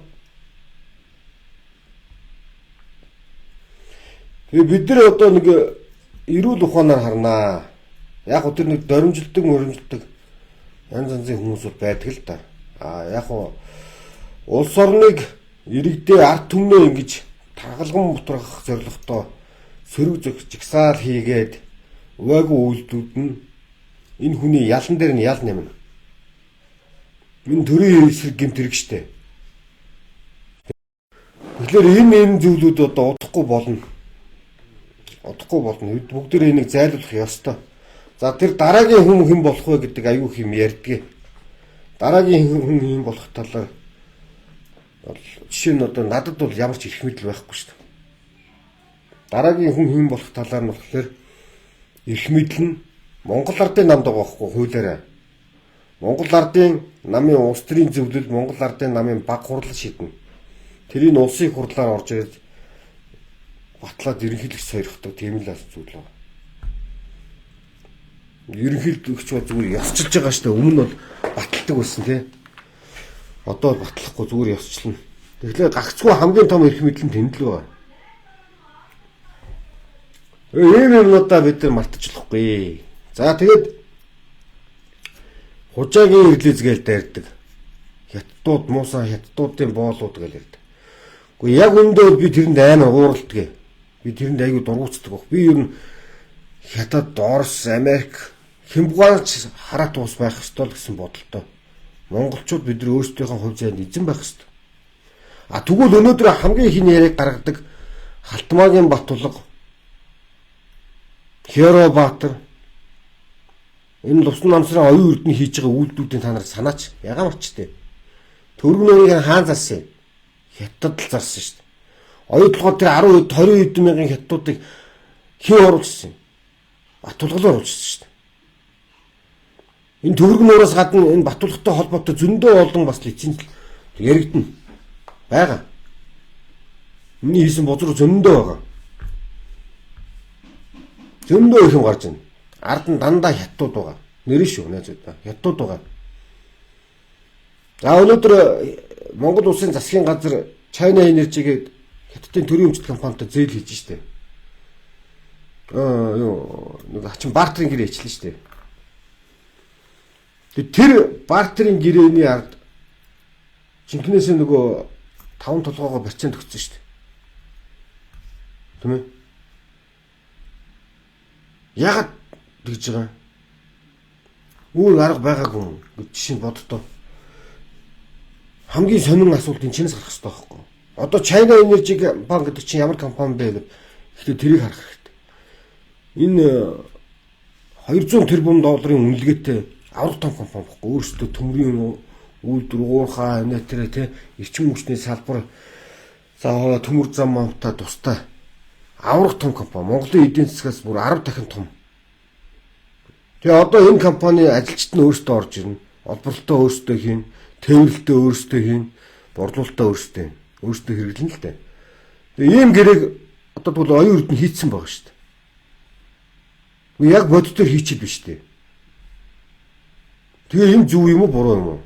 Тэгээ бид нар одоо нэг эрүүл ухаанаар харнаа. Яг гоо тэр нэг доримжилдаг, моримжилдаг янз янзын хүмүүс бол байдаг л да. А яг гоо улс орныг иргэдээ ард түмнээ ингэж таргалган бутрах зорилготой сөрөг жигсаал хийгээд увайгүй үйлдэлүүд нь энэ хүний ялан дээр нь ял нэмнэ. Энэ төрийн эсрэг гэмт хэрэг штэ. Тэгэхээр энэ зүйлүүд одоо удахгүй болно. Удахгүй болно. Бүгдээрээ энийг зайлуулах ёстой. За тэр дараагийн хүн хэн болох вэ гэдэг аюух юм ярьдгийг. Дараагийн хүн хэн болох талаар бол жишээ нь одоо надад бол ямар ч эрх мэдэл байхгүй шүү дээ. Дараагийн хүн хэн болох талаар нь болохоор эрх мэдэл нь Монгол ардын намд байгаа байхгүй хуулиараа. Монгол ардын намын улс төрийн зөвлөл, Монгол ардын намын баг хурал шийднэ. Тэрийг улсын хурлаар орж ирээд батлаад ерөнхийлөгч сойрохдаг тийм л зүйл байна. Ерөнхийлөгч бол зүгээр ёсчилж байгаа шүү дээ. Өмнө нь бол баталдаг байсан тий. Одоо бол батлахгүй зүгээр ёсчлно. Тэгэхээр гагцгүй хамгийн том эрх мэдэл нь тэнд л байна. Ийм юмнуудаа бид нар мартаж болохгүй. За тэгээд хужаагийн ирлиз гээл дайрдаг. Хятадууд муусан хятадуудын боолууд гээл ярьдаг. Гэхдээ яг үүндээ би тэрэнд амар ууралдаг. Би тэрэнд аягүй дургуутдаг баг. Би ер нь Хятад, Орос, Америк хэмбгаач хараат уус байх ёстой л гэсэн бодолтой. Монголчууд бид нар өөрсдийнхөө хувь зээнд эзэн байх ёстой. А тэгвэл өнөөдөр хамгийн их яриаг гаргадаг Халтмаагийн Батулга, Херо Баатар энэ Лувсан намсрын оюун эрдэнэ хийж байгаа үйлдэлүүдийн та нар санаач ягаан марчтэй. Төргнөрийг хаан зарсан юм? Хятад л зарсан шүү дээ. Оюутлогоор тэр 10 20 хэдэн мянган хятадуудыг хэн оруулсан юм? Батулгал оруулсан шүү дээ. Энэ төвөргнөөс гадна энэ Батулгатай холбоотой зөндөө олон бас лиценз яригдана. Байгаа. Миний хийсэн бозруу зөндөө байгаа. Зөндөө их юм гарч байна. Ард нь дандаа хятадууд байгаа. Нэрэн шүү найзуудаа. Хятадууд байгаа. За өнөөдөр Монгол улсын засгийн газар China Energy-г Хятадын төрийн өмчт компанитай зээл хийж штэ. Юу нэг хачин бартерын гэрээ ичлээ штэ. Тэр бартерын гэрээний ард жинкнээсээ нөгөө 5 толгоогоо процент өгсөн штэ. Тийм ээ? Яагаад тэгж байгаа юм? Өөр арга байгаагүй юм гэж жишээ нь боддоо. Хамгийн сонин асуулт энэ чинээс гарах хэрэгтэй байхгүй. Одоо China Energy компани гэдэг чинь ямар компани бэ гэвэл эхлээд тэрийг харах хэрэгтэй. Энэ 200 тэрбум долларын үнэлгээтэй авраг том компани байхгүй. Өөрсдөө төмрийн үйлдвэр, уурхай, нэтэрэ тэ эрчим хүчний салбар за төмөр зам мамтай тустай авраг том компани. Монголын эдийн засгаас бүр 10 дахин том. Тэгээ одоо энэ компани ажилчид нь өөрсдөө орж ирнэ. Олборлолтоо өөрсдөө хийнэ, тээвэрлэлтээ өөрсдөө хийнэ, борлуулалтаа өөрсдөө хийнэ. Өөрсдөө хэрэглэнэ л дээ. Тэгээ ийм гэрээг одоо тэгвэл оюун эрдэнэ хийцэн байгаа шүү дээ. Яг бодитоор хийчихэд биш үү? Тэгээ энэ зөв юм уу буруу юм уу?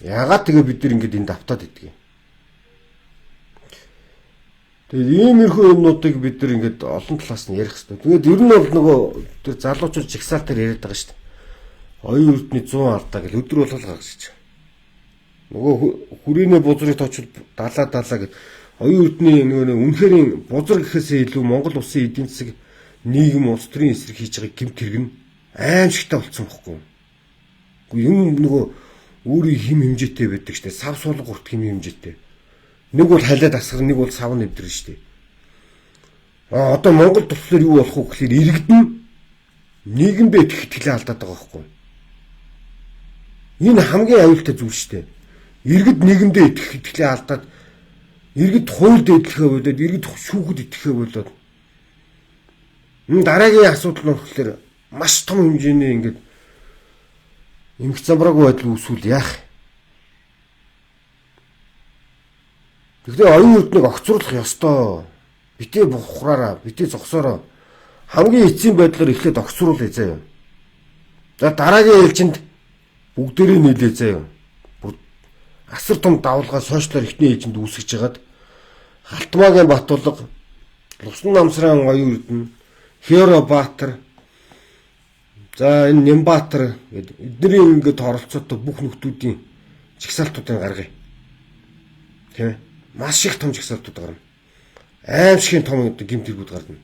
Яагаад тэгээ бид нар ингэж энд автаад иддэг юм? Тэгээд иймэрхүү юмнуудыг бид нар ингээд олон талаас нь ярих хэрэгтэй. Тэгээд ер нь бол нөгөө тэр залуучууд жагсаал дээр яриад байгаа шүү дээ. Оюун эрдний 100 алдаа гэл өдөр болгол гаргаж ич. Нөгөө хүрээний бузрыг тоочвол 70 70 гэд оюун эрдний нөгөө үнэхэрийн бузар гэхээсээ илүү Монгол улсын эдийн засаг нийгэм улс төрийн эсрэг хийж байгаа гэмт хэрэг нь аимшигтай болцсон бохгүй. Үгүй юм нөгөө өөрийн хим хэмжээтэй байдаг штэ. Сав суулга урт хим хэмжээтэй. Нэг бол халиад асгар, нэг бол сав нэвдэрнэ штэ. А одоо Монгол болохоор юу болох вэ гэхээр иргэдэн нийгэмдээ итгэх итгэлээ алдаад байгаа байхгүй. Энэ хамгийн аюултай зүйл штэ. Иргэд нийгэмдээ итгэх итгэлээ алдаад иргэд хуульд итгэхээ болоод иргэд шүүхэд итгэхээ болоод энэ дараагийн асуудал нь болохоор маш том хэмжээний ингээд эмх замбраагүй байдал үүсвэл яах? Гэхдээ оюун эрднийг огцруулах ёстой. Битээ бухраараа, битээ зогсоороо хамгийн эцсийн байдлаар эхлээд огцруулъя заяа. За дараагийн ээлжинд бүгдээрээ нийлээ заяа. Бүр асар том давлгаа сошиалар эхний ээлжинд үүсгэж хагаад Халтмаагийн Батулга, Лусан намсран оюун эрдэнэ, Херо Баатар, за энэ Нямбатар гэдэг эдний ингээд оролцоотой бүх нөхдүүдийн жагсаалтуудыг гаргая. Тийм ээ. Маш их том жагсаалтууд гарна. Аимшигын том гэмт хэргүүд гарна.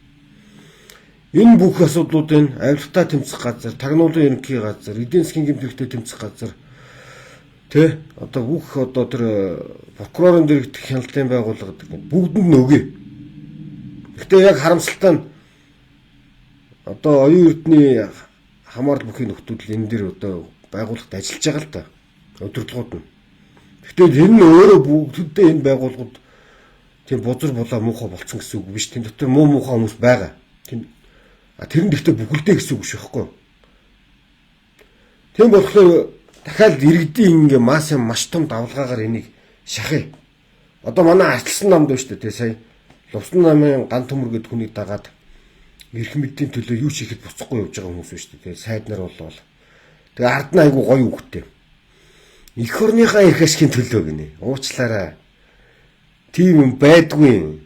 Энэ бүх асуудлуудын авилгатай тэмцэх газар, тагнуулын ерөнхий газар, эдийн засгийн гэмт хэрэгтэй тэмцэх газар тэ одоо бүх одоо тэр прокурорын дэрэгдэх хяналтын байгууллага гэдэг бүгдэнд нь өгье. Гэхдээ яг харамсалтай нь одоо оюун эрдний хамаарал бүхий нөхдүүд л энэ дэр одоо байгууллагад ажиллаж байгаа л да. Удирдлагууд нь. Гэхдээ энэ нь өөрөө бүгддээ энэ байгууллагууд тийм бузар булаа муухай болцсон гэсэн үг биш. Тэн дотор муу муухай хүмүүс байгаа. Тийм тэр нь гэхдээ бүхэлдээ гэсэн үг биш байхгүй. Тийм болохоор дахиад иргэдийн ингээ массын маш том давлгаагаар энийг шахъя. Одоо манай арчилсан намд байна шүү дээ. Сая Лувсан намын ган төмөр гэдэг хүнийг дагаад эрх мэдлийн төлөө юу ч хийхэд буцахгүй явж байгаа хүмүүс байна шүү дээ. Сайд нар болвол. Тэгээ ард нь айгу гоё үгтэй. Эх орныхаа эрх ашигын төлөө гинэ. Уучлаарай. Тийм юм байдгүй.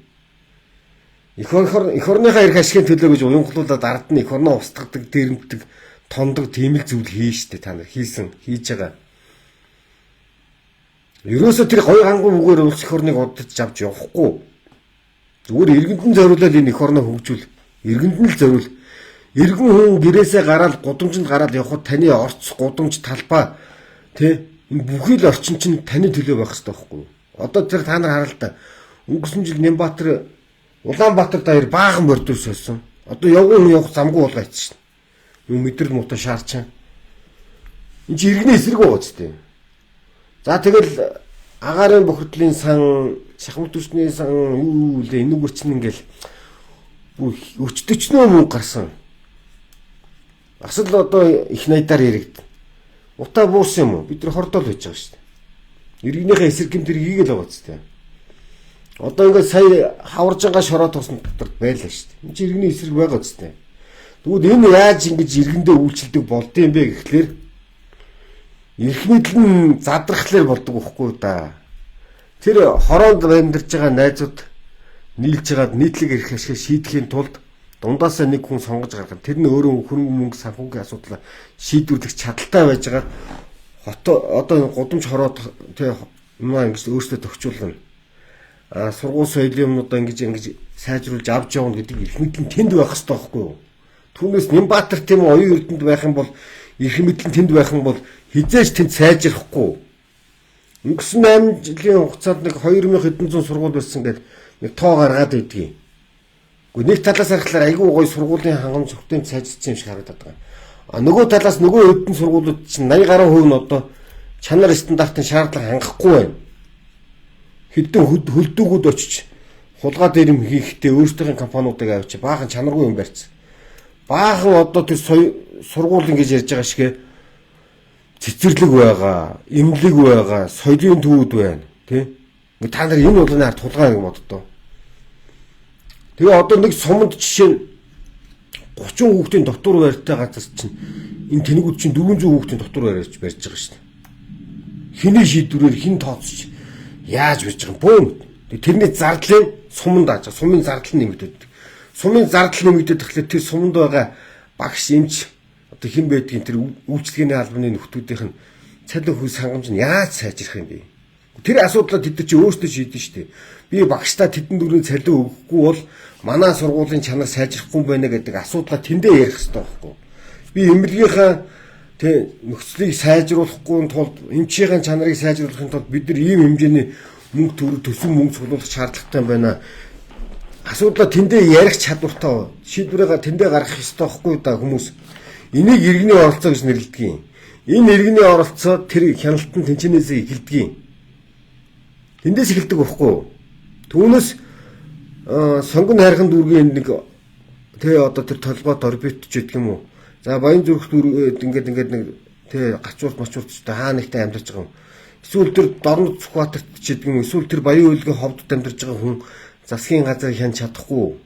Эх орныхаа эрх ашигын төлөө гэж уянгалуулаад ард нь эх орноо устгадаг, дэрэмтдэг, тондог тийм л зүйл хийн штэ та нар хийсэн, хийж байгаа. Ерөөсө тэр гоё гангуй үгээр улс эх орныг удаж авч явахгүй. Зүгээр иргэндэн зориулаад энэ эх орноо хөгжүүл. Иргэнд нь л зориул. Иргэн хүн гэрээсээ гараад гудамжинд гараад явхад таны орц, гудамж, талбай тэ энэ бүхий л орчин чинь таны төлөө байх хэрэгтэй байхгүй юу? Одоо тэр та нар хараа л да. Өнгөрсөн жил Нямбатар Улаанбаатар даяар баахан бордюр сольсон. Одоо явган хүн явах замгүй болгоо ицсэн шин. Юм мэдрэл муутай шаарчаа. Энд чи иргэний эсрэг байгаа ч тийм. За тэгэл агаарын бохирдлын сан, шахмат түвшний сан юу лээ энүүгээр чинь ингээл өчтөчнөө мөнгө гарсан. Бас л одоо их найдаар яригд. Утаа буурсан юм уу? Бид нар хордол байж байгаа шүү дээ. Иргэнийхээ эсрэг гэмт хэрэг хийгээл байгаа ч тийм. Одоо ингээд сая хаваржангаа шороо тусан дотор байлаа шүү дээ. Энд чи иргэний эсрэг байгаа ч тийм. Тэгвэл энэ яаж ингэж иргэндээ үйлчилдэг болдсон юм бэ гэхлээр эрх мэдэл нь задрахлаар болдог байхгүй да. Тэр хороонд амьдарч байгаа найзууд нийлж хагаад нийтлэг эрх ашиг шийдэхийн тулд дундаасаа нэг хүн сонгож гаргах. Тэр нь өөрөө хөрөнгө мөнгө санхүүгийн асуудлаа шийдвэрлэх чадaltaй байжгаад хот одоо гудамж хороод тэ юмаа ингэж өөрсдөө тохиолно. А сургууль соёлын юмнуудаа ингэж сайжруулж авч явна гэдэг эрх мэдэл нь тэнд байх хэрэгтэй байхгүй юу? Түүнээс Нямбатар тийм оюун эрдэнэт байх юм бол эрх мэдэл нь тэнд байх юм бол хизээж тэнд сайжрахгүй. Өнгөрсөн 8 жилийн хугацаанд нэг 2100 сургууль байсан гэдэг нэг тоо гаргаад байдгийг. Гэхдээ нэг талаас харахаар айгүй гоё сургуулийн хангамж хүртээмж сайжирсан юм шиг харагдаад байгаа. А нөгөө талаас нөгөө хэдэн сургуулиуд чинь 80 гаруй хувь нь одоо чанар стандартын шаардлага хангахгүй байна. Хэдэн хөлдөөгүүд очиж хулгай дээр юм хийхдээ өөрсдийнхээ компаниудыг авчи баахан чанаргүй юм барьсан. Баахан одоо тэр сургууль ингэж ярьж байгаа шиг цэцэрлэг байгаа, эмнэлэг байгаа, соёлын төвүүд байна, тий? Ингээ та нар энэ болгоны ард тулгаа юм боддоо. Тэгээ одоо нэг суманд жишээ нь 30 хүүхдийн дотор байртай газар чинь энэ тэнэгүүд чинь 400 хүүхдийн дотор байрч барьж байгаа шүү дээ. Хэний шийдвэрээр хэн тооцож яаж барьж байгаа юм? Бөөм. Тэрний зардлын суманд дааж байгаа. Сумын зардал нэмэгдээд. Сумын зардал нэмэгдээд тэгэхээр тэр суманд байгаа багш эмч одоо хэн байдгийг тэр үйлчилгээний албаны нөхдүүдийнх нь цалин хүү сангамж нь яаж сайжрах юм бэ? Тэр асуудлаа тэд нар чи өөрсдөө шийдэн шүү дээ. Би багшдаа тэдэн дүрийн цалин өгөхгүй бол манай сургуулийн чанар сайжрахгүй байна гэдэг асуудлаа тэндээ ярих хэрэгтэй байхгүй. Би эмнэлгийнхаа тэ нөхцөлийг сайжруулахгүй тулд эмчийн чанарыг сайжруулахын тулд бид нар ийм хэмжээний мөнгө төгрөг төсөн мөнгө цуглуулах шаардлагатай байна. Асуудлаа тэндээ ярих чадвартай шийдвэрээ тэндээ гаргах ёстой байхгүй да хүмүүс. Энийг иргэний оролцоо гэж нэрлэдэг юм. Энэ иргэний оролцоо тэр хяналтан тэнцэнээс эхэлдэг юм. Тэндээс эхэлдэг байхгүй юу? Түүнээс сонгон хайрхан дүүргийн нэг тэ одоо тэр толгойд орбит ч гэдэг юм уу. За баян зүрх дүүргээд ингээд нэг тэ гачуурт мачуурт ч хаа нэгтэй амьдарч байгаа юм. Эсвэл тэр Дорнод Сүхбаатарт ч гэдэг юм уу. Эсвэл тэр Баян үйлгийн ховдод амьдарч байгаа хүн засгийн газар хянч чадахгүй.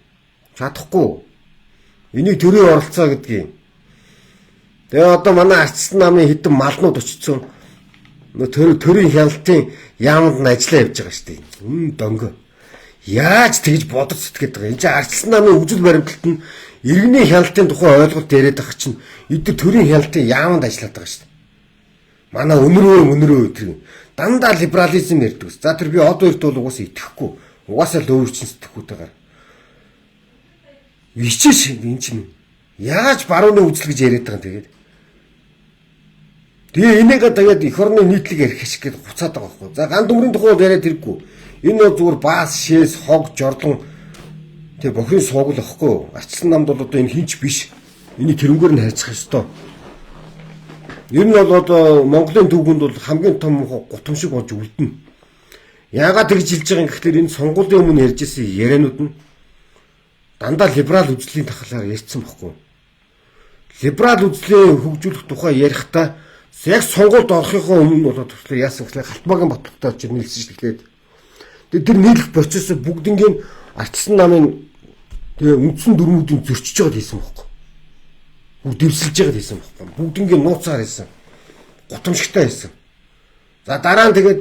Чадахгүй. Энийг төрийн оролцоо гэдгийг. Тэгээ одоо манай арчсан намын хэдэн малнууд очсон. Нөө төрийн хяналтын яамд нь ажиллаа явж байгаа шүү дээ. Үн дөнгө. Яаж тэгж бодож сэтгэдэг байгаа. Энд чинь арчилсан намын үзэл баримтлалт нь иргэний хяналтын тухай ойлголт яриад байгаа чинь эдгээр төрийн хяналтын яамд ажиллаад байгаа шүү дээ. Манай өнөрөө тэр дандаа либерализм ярьдаг. За тэр би одоо эрт бол угаасаа итгэхгүй. Угаасаа л өөрчлөн сэтгэхүйтэйгээр. Вичээш энэ чинь яаж барууны үзэл гэж яриад байгаа юм тэгээд. Тэгээ энийгээ тэгээд эх орны нийтлэг ярих шиг гээд хуцаад байгаа байхгүй. За ган дүмрийн тухай бол яриад хэрэггүй. Энэ бол зүгээр баас, шээс, хог, жорлон тэг бохирын суугл واخгүй. Арчилсан намд бол одоо энэ хинч биш. Энийг тэрнгээр нь хайцах ёстой. Ер нь бол одоо Монголын түүхэнд бол хамгийн том гутамшиг болж үлдэнэ. Яагаад тэгж хэлж байгаа юм гэхлээр энэ сонгуулийн өмнө ярьж ирсэн ярианууд нь дандаа либерал үзлийн тахлаар ярьсан байхгүй. Либерал үзлээ хөгжүүлэх тухай ярихдаа яг сонгуульд орохынхоо өмнө болоод тэгэхээр яасан гэхлээр Халтмаагийн Баталгатай очиж нийлсэн шүү дээ. Тэгээд тэр нийлэх процессыг бүгднгийн арчилсан намын тэгээ үндсэн дүрмүүдийн зөрчиж байгаад хийсэн байхгүй. Бүгд дэвсэлж байгаад хийсэн байхгүй. Бүгднгийн нууцаар хийсэн. Гутамшигтай хийсэн. За дараа нь тэгээд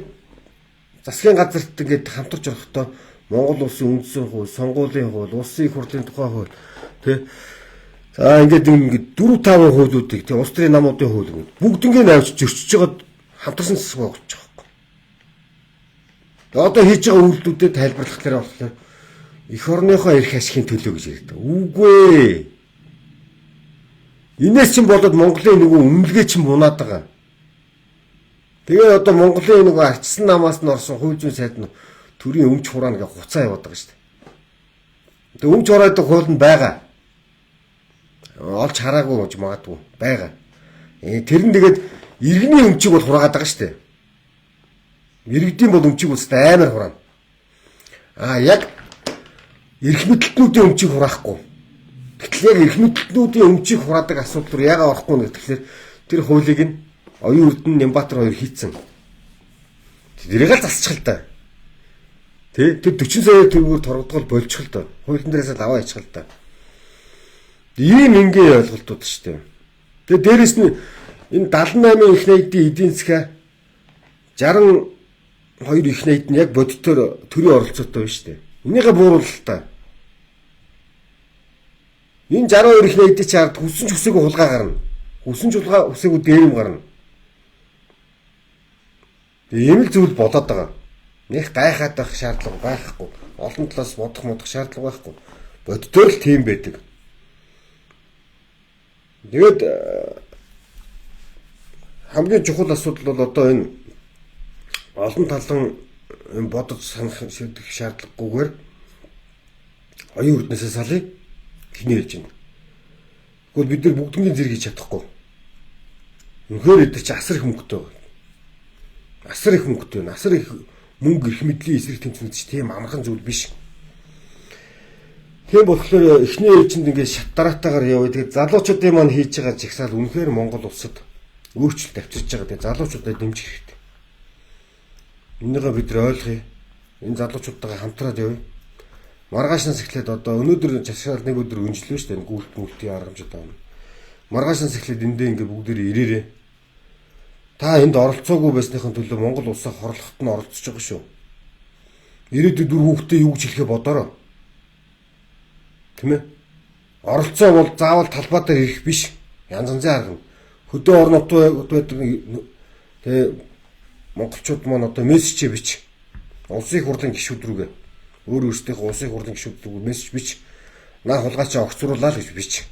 засгийн газарт ингээд хамтарч орохдоо Монгол улсын үндсэн хууль, сонгуулийн хууль, улсын их хурлын тухай хууль тий. За ингээд ингээд 4 5 хуулиудыг тий улс төрийн намуудын хууль ингээд бүгднгийн авч зөрчиж байгаад хамтарсан засаг байгуулж байгаа байхгүй. Тэгээ одоо хийж байгаа үйлдэлүүдэд тайлбарлах дээр болохоор эх орныхоо эрх ашигын төлөө гэж ярьдаг. Үгүй ээ. Инээс чинь болоод Монголын нөгөө үнэлгээ чинь бунаад байгаа. Тэгээ одоо Монголын нөгөө арчсан намаас нь орсон хууль зүйн сайд нь төрийн өмч хураана гэж хуцаа яваад байгаа шүү дээ. Тэгээ өмч хураадаг хууль нь байгаа. Олж хараагүй гэж магадгүй байгаа. Тэр нь тэгээд иргэний өмчийг бол хураагаад байгаа шүү дээ. Иргэдийн бол өмчийг бол амар хураана. А яг эрх мэдэлтнүүдийн өмчийг хураахгүй. Гэтэл яг эрх мэдэлтнүүдийн өмчийг хураадаг асуудал руу яагаад орохгүй нэ гэхээр тэр хуулийг нь Оюун Эрдэнэ Нямбатар хоёр хийцэн. Тэрийг л засчих л да. Тэ тэр 40 сая төгрөгөөр торгодгол болчих л да. Хуулийн дээрээс л аваа ячих л да. Ийм энгийн ойлголтууд шүү дээ. Тэгээ дээрэс нь энэ 78-ын их найдын эдийн засгаа 62 их найд нь яг бодитоор төрийн оролцоотой байна шүү дээ. Энийгээ бууруулал та. Энэ 62 их найдыг чи ард хүссэн ч хүсээгүй хулгай гарна. Хүссэн ч хулгай хүсээгүй дээрэм гарна. Ийм л зүйл бодоод байгаа. Них гайхаад байх шаардлага байхгүй. Олон талаас бодох модох шаардлага байхгүй. Боддоор л тийм байдаг. Тэгээд хамгийн чухал асуудал бол одоо энэ олон талан бодож санах шийдэх шаардлагагүйгээр оюун эрдэнэсээ салъя эхний хэлж байна. Тэгвэл бид нар бүгднгийн зэрэг хийж чадахгүй. Үнэхээр эдгээр чи асар их мөнгөтэй байна. Асар их мөнгөтэй байна. Асар их мөнгө эрх мэдлийн эсрэг тэмцэнэ чи тийм амархан зүйл биш. Тийм болохоор эхний ээлжинд ингээд шат дараатаагаар яваа. Тэгээд залуучуудын маань хийж байгаа жагсаал үнэхээр Монгол улсад өөрчлөлт авчирч байгаа. Тэгээд залуучуудад дэмжих хэрэгтэй. Энийгээ бид нар ойлгоё. Энэ залуучуудтайгаа хамтраад явъя. Маргаашнаас эхлээд одоо өнөөдөр чашаал нэг өдөр өнжлөө шүү дээ. Гүйлт мүлтийн аргамжид байна. Маргаашнаас эхлээд эндээ ингээ бүгдээрээ ирээрээ. Та энд оролцоогүй байсныхын төлөө Монгол улсаа хорлоход нь оролцож байгаа шүү. Ирээдүйд дүр хүүхдээ юу гэж хэлэхээ бодоорой. Тийм ээ? Оролцоо бол заавал талбай дээр ирэх биш. Янз янзын арга. Хөдөө орон нутгад байдаг тэгээ монголчууд маань одоо мессеж бич. Улсын хурлын гишүүд рүүгээ өөр өөрсдийнхөө улсын хурлын гишүүд рүү мессеж бич. Наа хулгайчаа огцруулаа л гэж бич.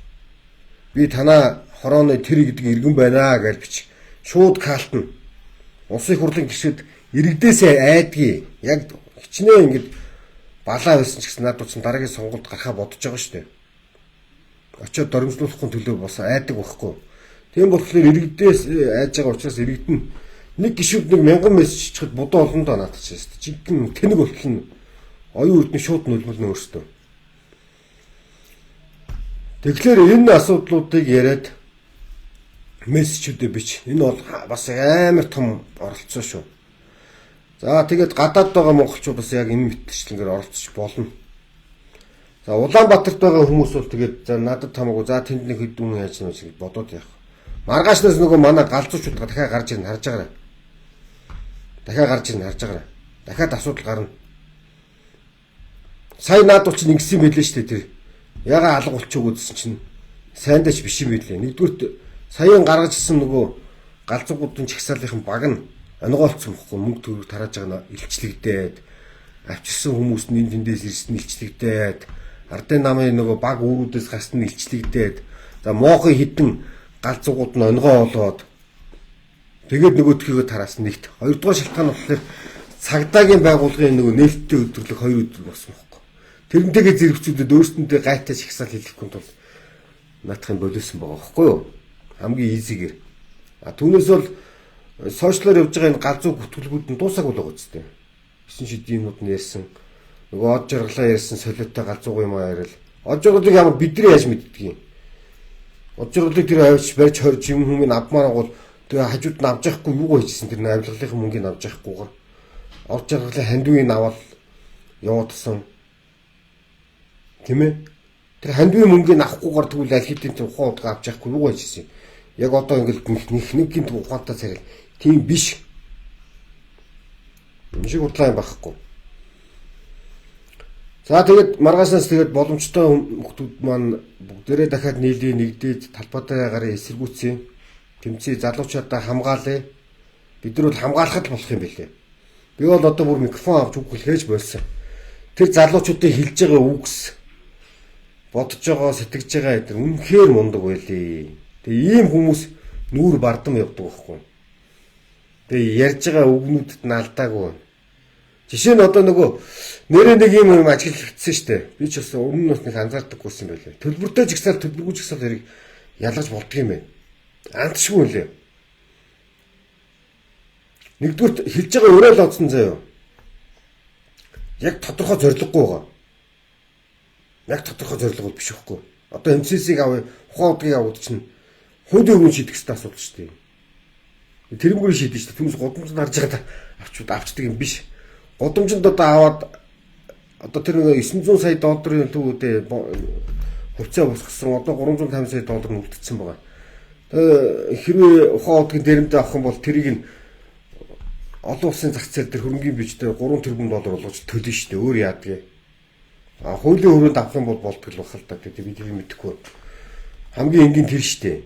Би танаа хорооны тэр гэдэг иргэн байна гэж бич. Шууд калтна. Улсын хурлын гишүүд иргэдээсээ айдгийг. Яг хичнээн ингэж балаа байсан ч гэсэн над утсан дараагийн сонгуульд гарахаа бодож байгаа шүү дээ. Очоод доромжлуулахын төлөө бас айдаг байхгүй. Тийм болохоор иргэдээс айж байгаа учраас иргэд нь нэг гишүүд нэг 1000 мессеж чичхэд будаа олон доо наадах чинь шүү дээ. Жинхэнэ тэнэг болтол нь оюун эрдэнэ шууд нулимлна өөртөө. Тэгэхээр энэ асуудлуудыг яриад мессежүүдээ бич. Энэ бол бас амар том оролцоо шүү. За тэгээд гадаад байгаа монголчууд бас яг энэ мэтчлэнгээр оролцож болно. За Улаанбаатарт байгаа хүмүүс бол тэгээд за надад хамаагүй за тэнд нэг хэд хүн яаж нэ гэж бодоод явах. Маргаашнаас нөгөө манай галзуучууд дахиад гарч ирнэ харж байгаарай. Дахиад гарч ирнэ харж байгаарай. Дахиад асуудал гарна. Сая наадвал чинь ингэсэн юм байлээ шүү дээ тэр. Ягаа алга болчихоог үзсэн чинь сайндаач биш юм байлээ. Нэгдүгürt саяын гаргаж ирсэн нөгөө галзуугуудын чагсаалынхан баг нь онгоолцсон бохгүй мөнгө төгрөг тарааж байгаа нь илчлэгдээд авчирсан хүмүүс нь энэ тэндээс ирсэн нь илчлэгдээд ардын намын нөгөө баг үүрүүдээс гарсан нь илчлэгдээд за моохын хідэн галзуугууд нь онгоо олоод тэгээд нөгөөдхийгөө тараасан нэгт. Хоёрдугаар шалтгаан нь болохоор цагдаагийн байгууллагын нөгөө нээлттэй өдөрлөг хоёр өдөр болсон бохгүй. Тэрнтэйгээ зэрэгцүүдэд өөрсдөндөө гайтай шагсаал хэлэхгүй тул наадахын боловсон байгаа бохгүй юу? Хамгийн ийзигээр. А түүнээс бол сошиалор явж байгаа энэ галзуу бүртгэлгүүд нь дуусаагүй л байгаа үстэй. 9 шидийн юмнууд нь ярьсан. Нөгөө од жаргалаа ярьсан солиотой галзуугүй юм яриад. Од жаргалыг ямар бидний яаж мэддэг юм? Од жаргалыг тэр авч барьж хорж юм хүмүүн авмаар агуул тэгээ хажууд нь авч яахгүй юугаа хийжсэн тэр авилгалын мөнгийг авч яахгүйгээр. Од жаргалын хандвыг аваад явуудсан. Тийм ээ? Тэр хандвын мөнгийг авахгүйгээр тэгвэл аль хэдийн тэр ухаан удгаа авч яахгүй юугаа хийжсэн юм? Яг одоо ингээл нэг нэг гинт ухаантай царил. Тийм биш. Энэ шиг худлаа юм байхгүй. За тэгээд маргаашнаас тэгээд боломжтой хүмүүс маань бүгдээрээ дахиад нийлээ нэгдээд талбай дээр гараа эсэргүүцье. Тэмцээ залуучуудаа хамгаалъя. Бид нар бол хамгаалахад л болох юм билээ. Би бол одоо бүр микрофон авч үг хэлээж болсон. Тэр залуучуудын хэлж байгаа үгс бодож байгаа, сэтгэж байгаа эдгээр үнэхээр мундаг байлээ. Тэгээ ийм хүмүүс нүүр бардам явдаг байхгүй. Тэгээ ярьж байгаа үгнүүдэд нь алдаагүй. Жишээ нь одоо нөгөө нэрээ нэг юм юм ажиглагдсан шүү дээ. Би ч бас өмнө нь бас нэг анзаардаггүйсэн байлээ. Төлбөртэй жигсаал төлбөргүй жигсаал хэрэг ялгаж болдго юм байна. Андшгүй лээ. Нэгдүгürt хэлж байгаа өрөөл одсон заяа. Яг тодорхой зорилгогүй байгаа. Яг тодорхой зорилго бол биш байхгүй. Одоо МЦС-ийг авъя, ухаан удгийг аваад чинь хуулийн өмнө шийдэх хэрэгтэй асуудал шүү дээ. Тэрнгүүр шийдэж шүү дээ. Түүнээс гудамжинд харж байгаа авчуд авчдаг юм биш. Гудамжинд одоо аваад одоо тэр нэг 900 сая долларын төлөвүүдээ хувьцаа босгосон одоо 350 сая доллар нь үлдсэн байгаа. Тэгээ хэрвээ ухаан удгийн дээрэмдээ авах юм бол тэрийг нь олон улсын зах зээл дээр хөрөнгөний бюджетээр 3 тэрбум доллар болгож төлнө шүү дээ. Өөр яадаг юм. А хуулийн өрөөнд авах юм бол болдог л байх л та. Тэгээ би тэрийг мэдэхгүй. Хамгийн энгийн тэр шүү дээ.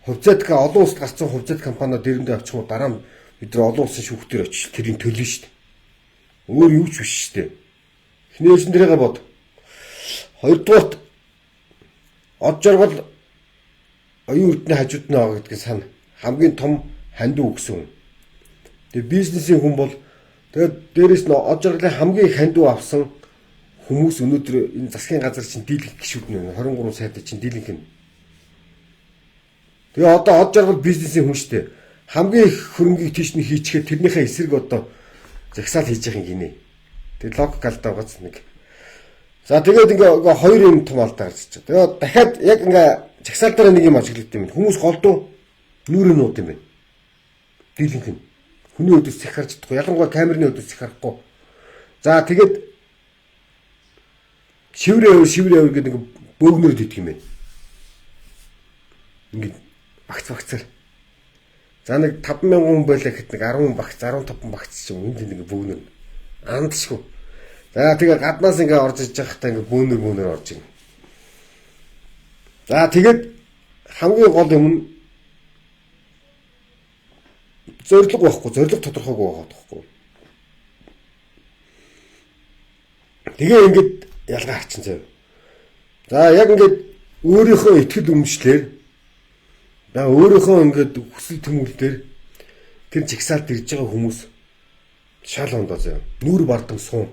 Хувьцаат олон улсад гарсан хувьцаат компаниуд дээрэмдээ авчих юм дараа нь бид нар олон улсын шүүхтэр очиж тэрийг төлнө шүү дээ. Өөр юу ч биш шүү дээ. Эхний ээлжин дээрээ бод. Хоёрдугаарт од жаргал оюун эрдэнэ хажууд нь байгаа гэдгийг сана. Хамгийн том хандив өгсөн. Тэгээ бизнесийн хүн бол тэгээд дээрэс нь од жаргалын хамгийн их хандив авсан хүмүүс өнөөдөр энэ засгийн газар чинь дийлэнх гишүүд нь 23 сайдад чинь дийлэнх нь. Тэгээ одоо од жаргал бизнесийн хүн шүү дээ. Хамгийн их хөрөнгийг тийш нь хийчихээ тэрнийхээ эсрэг одоо жагсаал хийж байгаа юм гинэ. Тэгээ логик алдаа байгааз нэг. За тэгээд ингээ хоёр юм том алдаа гарч ирж байгаа. Тэгээд дахиад яг ингээ жагсаал дээр нэг юм ажиглагдсан юм. Хүмүүс голдуу нүүрэн нууд юм байна. Дийлэнх нь. Хүний өдөөс их харж чадахгүй. Ялангуяа камерны өдөөс их харахгүй. За тэгээд Шиврээ шиврээ гэдэг нэг бөөгнөрөд идэх юм байна. Ингээд багц багцаар. За нэг 5000 хүн байлаа гэхэд нэг 10 багц 15 багц ч юм энд нэг бөөгнөр. Андшгүй. За тэгээ гаднаас ингээ орж иж байхдаа ингээ бөөнөр бөөнөр орж ирнэ. За тэгээд хамгийн гол юм нь зорилго байхгүй, зорилго тодорхойгүй байгаа байхгүй. Тэгээ ингээд ялгаа харчин заяа. За яг ингээд өөрийнхөө итгэл үнэмшлэр за өөрийнхөө ингээд хүсэл тэмүүлэлээр тэр жигсаалд ирж байгаа хүмүүс шал ондоо заяа. Нүур бардан суун.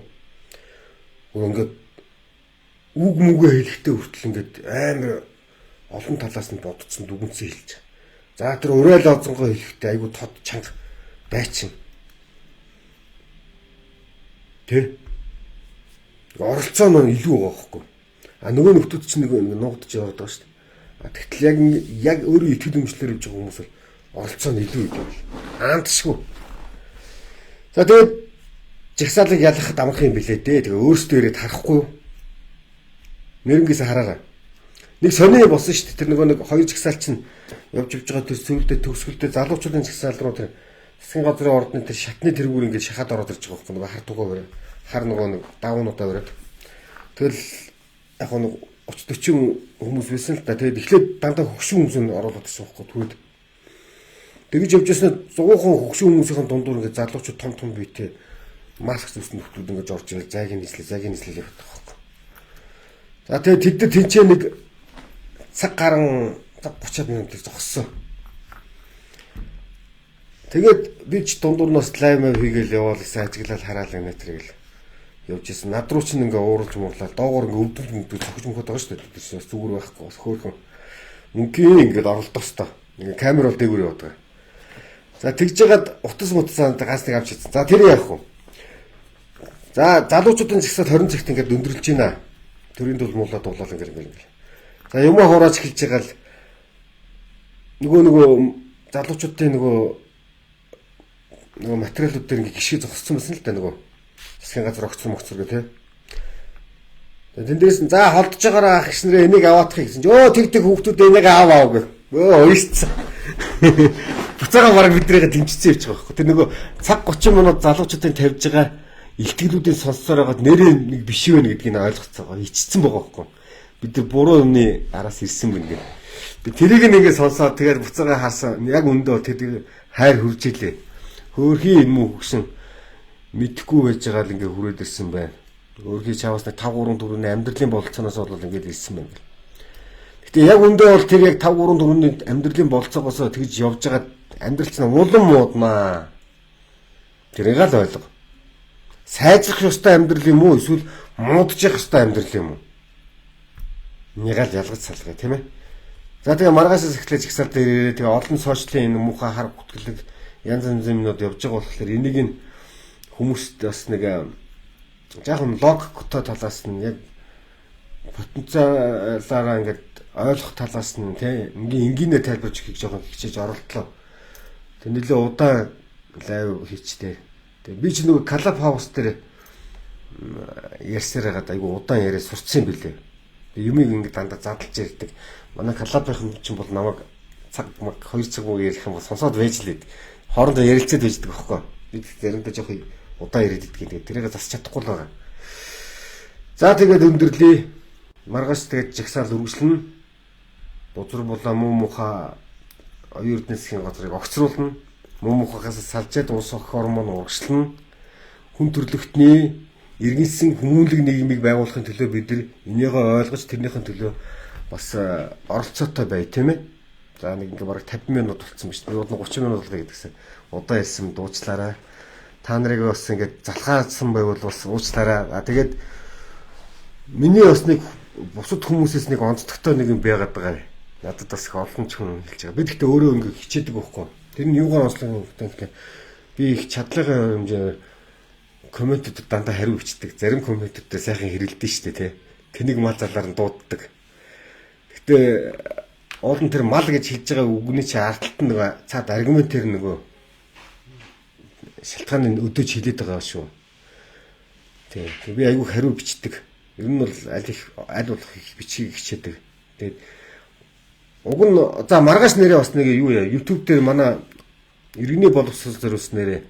Ингээд үг мүгэ хэлэхдээ хүртэл ингээд амар олон талаас нь бодцсон дүгнсэн хэлж байгаа. За тэр уриал озонгоо хэлэхдээ айгу тод чанга дайчин. Тэ? Оролцоо нь илүү байгаа байхгүй. А нөгөө нөхдүүд чинь нэг нуугдж яваад байгаа шүү дээ. А тэгтэл яг өөрөө итгэл үнэмшлээр явж байгаа хүмүүс бол оролцоо нь илүү гэдэг бол. Аандшгүй. За тэгээд жагсаалыг ялгахад амархан юм билээ дээ. Тэгээ өөрсдөө ирээд харахгүй юу? Нэрнгээс хараарай. Нэг сони болсон шүү дээ. Тэр нөгөө нэг хоёр жагсаал чинь явж явж байгаа тэр сүүлдээ төгсгөлдөө залуучуудын жагсаал руу тэр засгийн газрын ордны тэр шатны тэргүүр ингээд шахаад ороод ирж байгаа байхгүй нөгөө хар тугаа бариад хар нөгөө нэг давуунуудаа бариад. Тэгэл яг нэг 30 40 хүмүүс байсан л та. Тэгээд эхлээд дандаа хөгшин хүмүүс нь оруулаад ирсэн байхгүй түүд. Тэгж явж байснаа 100% хөгшин хүмүүсийн дундуур ингээд залуучууд том том биетэй маск зүсэн нөхдүүд ингээд орж ирэл зайгийн нислэл явах байхгүй. За тэгээд тэд нар тэнцээ нэг цаг гарan цаг 30 минут зогссон. Тэгээд би ч дундуурнаас лайв мав хийгээл яваал гэсэн ажиглал хараал энэ тэргээл явж исэн. Над руу чинь ингээ ууралж муурлаа. Доогоор ингээ өвдөж мөвдөж цохиж мөхөд байгаа шүү дээ. Тэр чинь зүгээр байхгүй бас хөөхөн мөнхийн ингээд оролдох хэвээр. Ингээ камер бол дээгүүр яваад байгаа. За тэгж жагаад утас мутасаа ганц нэг авч ирсэн. За тэр яах вэ? За залуучуудын жагсаал 20 цагт ингээд өндөрлөж байна. Төрийн тул муулаа дуулаад ингээд. За юмаа хурааж эхэлж байгаа л нөгөө залуучуудын нөгөө материалууд дээр ингээ гიშгэ зогссон байсан л да нөгөө засгийн газар огцор могцор гэх тээ. Тэн дээрс нь за холдож байгаараа ах гиснэрээ энийг аваадах гэсэн чи өө тэг тэг хүүхдүүд энийг аав аав гэх. Өө уйсцсан. Буцаага бараг биднийгээ дэмжицсэн явж байгаа байхгүй. Тэр нөгөө цаг 30 минут залуучуудын тавьж байгаа илтгэлүүдийн сонссоор байгаад нэрээ нэг биш вэ гэдгийг нь ойлгоцсон байгаа. Ичсэн байгаа байхгүй. Бид нар буруу юмны араас ирсэн гэнэ гэх. Би тэрийг нэг ингэ сонсоод тэгээд буцаага харсан. Яг өндөө тэр хайр хурж илээ. Хөөрхий энэ мүү хөгшин мэдхгүй байж байгаа л ингээ хүрээд ирсэн байна. Хөөрхий чаваас нэг 5 3 4-ний амьдралын бололцооноос бол ингээд ирсэн байна гэл. Гэтэ яг өндөө бол тэр яг 5 3 4-ний амьдралын бололцоогоос тэгж явж байгаа амьдрал чинь улам мууднаа. Тэрийг л ойлго. Сайжрах ёстой амьдрал юм уу эсвэл муудчих ёстой амьдрал юм уу? Энийг л ялгаж салгая тийм ээ. За тэгээ маргаашаас эхлэж жагсаал дээр ирээ. Тэгээ олон сошиалын энэ муухай хар гүтгэлэг янз янзын юмнууд явж байгаа болохоор энийг нь хүмүүст бас нэг жаахан логиктой талаас нь яг потенциалаараа ингээд ойлгох талаас нь тийм энгийнээр тайлбарж өгөхийг жоохон хичээж оролдлоо. Тэгээ нэлээ удаан лайв хийчтэй. Тэгээ би ч нөгөө Club House дээр ярьсаар байгаад айгу удаан яриа сурцсан юм билээ. Тэгээ юмыг ингээд дандаа задлж ярьдаг. Манай Club-ийн чинь бол намайг цаг 2 цаг муу ярих юм бол сонсоод байж лээд. Хоорондоо ярилцаад байждаг байхгүй. Би заримдаа жоохон удаан яриад иддэг. Тэгээд тэрийг засч чадахгүй л байгаа. За тэгээд өндөрлөе. Маргааш тэгээд жагсаал үргэлжлэнэ. Бузар булаа муу мухаа оюун эрдэнэсхийн газрыг огцруулна. Муу мухагаас салжаад улс ох гормон урагшлана. Хүн төрлөختний иргэнсэн хүмүүнлэг нийгмийг байгуулахын төлөө бид нар энийгээ ойлгож тэрнийхэн төлөө бас оролцоотой бай тийм ээ. За нэг ингээ бараг 50 минут болцсон ба шүү дээ. Би бол 30 минут болгоё гэдгсэн. Удаан ярьсан дуучлаарай. Та нарыг бас ингээд залхаасан байвал бас уучлаарай. А тэгээд миний бас нэг бусад хүмүүсээс нэг онцлогтой нэг юм байгаад байгаа. Надад бас их олон ч хүн хэлж байгаа. Би тэгтээ өөрөө ингээ хичээдэг байхгүй. Тэр нь юугаар онцлог юм гэвэл би их чадлагын хэмжээгээр комментэд дандаа хариу бичдэг. Зарим комментүүдээ сайхан хэрэлдэн штэ тий. Тэнийг мал залаар нь дууддаг. Гэтэ уул нь тэр мал гэж хэлж байгаа үгний чи ард талд нь нөгөө цаад аргументээр нөгөө шалтгааны өдөөж хилээд байгаа шүү. Тий. Би айгүй хариу бичдэг. Ер нь бол аль их аль болох их бичгийг хичээдэг. Тэгээд уг нь за маргааш нэрээ бас нэг юу яа YouTube дээр манай иргэний боловсрол зориулсан нэрээ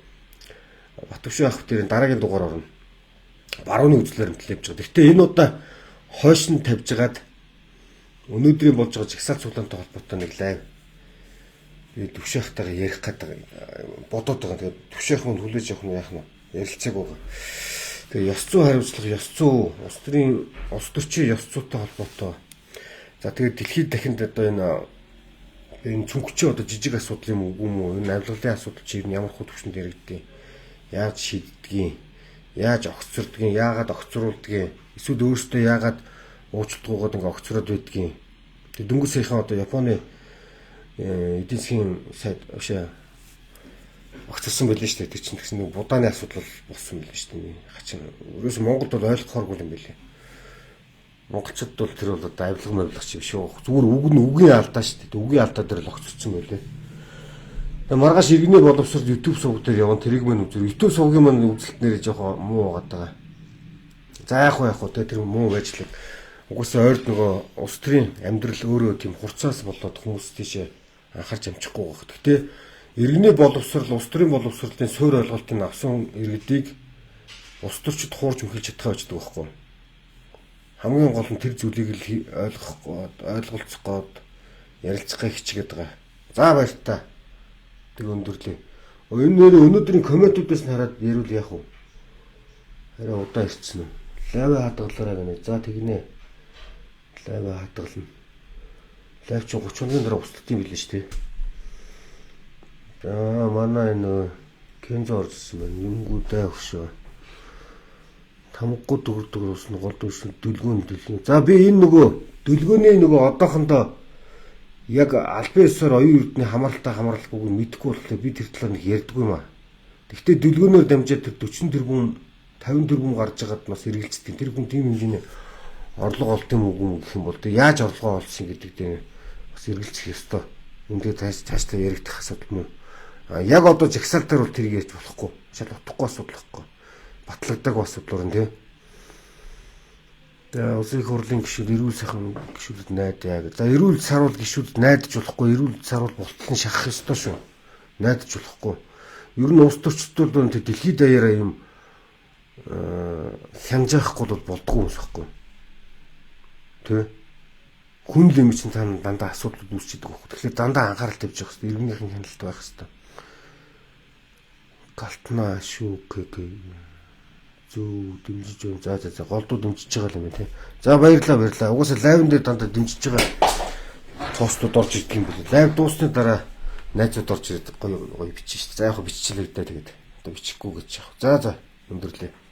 Батөвшөө ах дээр дараагийн дугаар орно. Барууны үзлээр мэтлээ явж байгаа. Гэхдээ энэ удаа хойш нь тавьж хагаад өнөөдрийн болж байгаа жагсаал цуглаантай холбоотой нэг лайв би төвшөө ахтайгаа ярих гэдэг бодоод байгаа. Тэгээд төвшөө ах мөн хүлээж авах нь яах нь ярилцааг байгаа. Тэгээ ёс зүй хариуцлага, ёс зүй, улс төрийн улс төрчийн ёс зүйтэй холбоотой. За тэгээд дэлхийд дахинд одоо энэ цүнхчээ одоо жижиг асуудал юм үгүй юм уу? Энэ авилгалын асуудал чи ер нь ямар хүү төвшөнд яригдгийг, яаж шийддгийг, яаж огцордгийг, яагаад огцруулдгийг, эсвэл өөрөөсөө яагаад уучлалгүйгээд ингээ огцроод байдгийг. Тэгээд дөнгөж саяхан одоо Японы эдийн засгийн сайд өшөө огцорсон байлээ шүү дээ. Тэр чинь тэгсэн нэг будааны асуудал болсон байлээ шүү дээ. Хачин ерөөсө Монголд бол ойлгохооргүй юм байлээ. Монголчууд бол тэр бол одоо авилга мавилга чи биш үү. Зүгээр үг нь үгийн алдаа шүү дээ. Үгийн алдаа дээр л огцорсон байлээ. Тэгээ маргааш иргэний боловсрол YouTube сувг дээр явна, тэрийг мань үзэр. YouTube сувгийн маань үзэлт нэрээ жоохон муу байгаад байгаа. За яах вэ яах вэ тэр муу байж л. Угаасаа ойрд нөгөө улс төрийн амьдрал өөрөө тийм хурцаас болоод хүмүүс тийшээ анхаарч амжихгүй байх. Гэхдээ иргэний боловсрол, улс төрийн боловсролын суурь ойлголтыг авсан иргэдийг улс төрчид хуурж мөхөж чадхаа байждаг байхгүй. Хамгийн гол нь тэр зүйлийг л ойлгох гээд, ойлголцох гээд ярилцахыг хичээгээд байгаа. За баяртай. Тэг өндөрлөө. Энэ нэрээ өнөөдрийн комментүүдээс нь хараад ярил яах вэ? Арай удаан ирсэн үү? Лайв хадгалаарай гэнэ. За тэгнэ. Лайв хадгална. Лайв чи 30 хоногийн дараа устдах юм билээ шүү дээ. За манай энэ Кензо оржсэн байна. Юмгүй даа хөшөө. Тамггүй дөгөрдөг усны гол дүрсэн дүлгөөн дүлгэн. За би энэ нөгөө дүлгөөний нөгөө одоохондоо яг албан ёсоор оюун эрдний хамааралтай хамааралгүйг нь мэдэхгүй болохоор би тэр талаар нэг ярьдгүй юм аа. Гэхдээ дүлгөөнөөр дамжаад тэр 40 тэрбум 50 тэрбум гарч байгаад бас эргэлздэг. Тэр хүн тийм хэмжээний орлого олд юм уу гэх юм бол тэг яаж орлогоо олсон гэдэг дээр бас эргэлзэх ёстой. Энд дээр цаашдаа яригдах асуудал мөн. Яг одоо жагсаал дээр бол тэрийг ярьж болохгүй. Шал утгагүй асуудал байхгүй. Батлагдаг асуудал нь тий. За улсын их хурлын гишүүд эрүүл сайхан гишүүдэд найдаа гэж. За эрүүл саруул гишүүдэд найдаж болохгүй. Эрүүл саруул болтол нь шахах ёстой шүү. Найдаж болохгүй. Ер нь улс төрчдүүд бол дэлхийд даяараа юм хянжаахгүй бол болдгоо юм сэхгүй. Тэ? Хүн л юм чинь та дандаа асуудал үүсчихэд байгаа хөөх. Тэгэхээр дандаа анхаарал тавьж явах хэрэгтэй. Иргэнийхэн хяналт байх хэрэгтэй. Галтнаа шүү гэг зөө дэмжиж байна. За за за голдуу дэмжиж байгаа юм байна тий. За баярлалаа баярлалаа. Угаасаа лайвн дээр дандаа дэмжиж байгаа постууд орж ирдэг юм билээ. Лайв дуусны дараа найзууд орж ирээд гоё гоё бичсэн шүү дээ. За яг биччихлээ дээ тэгээд одоо бичихгүй гэж яах. За за өндөрлөө.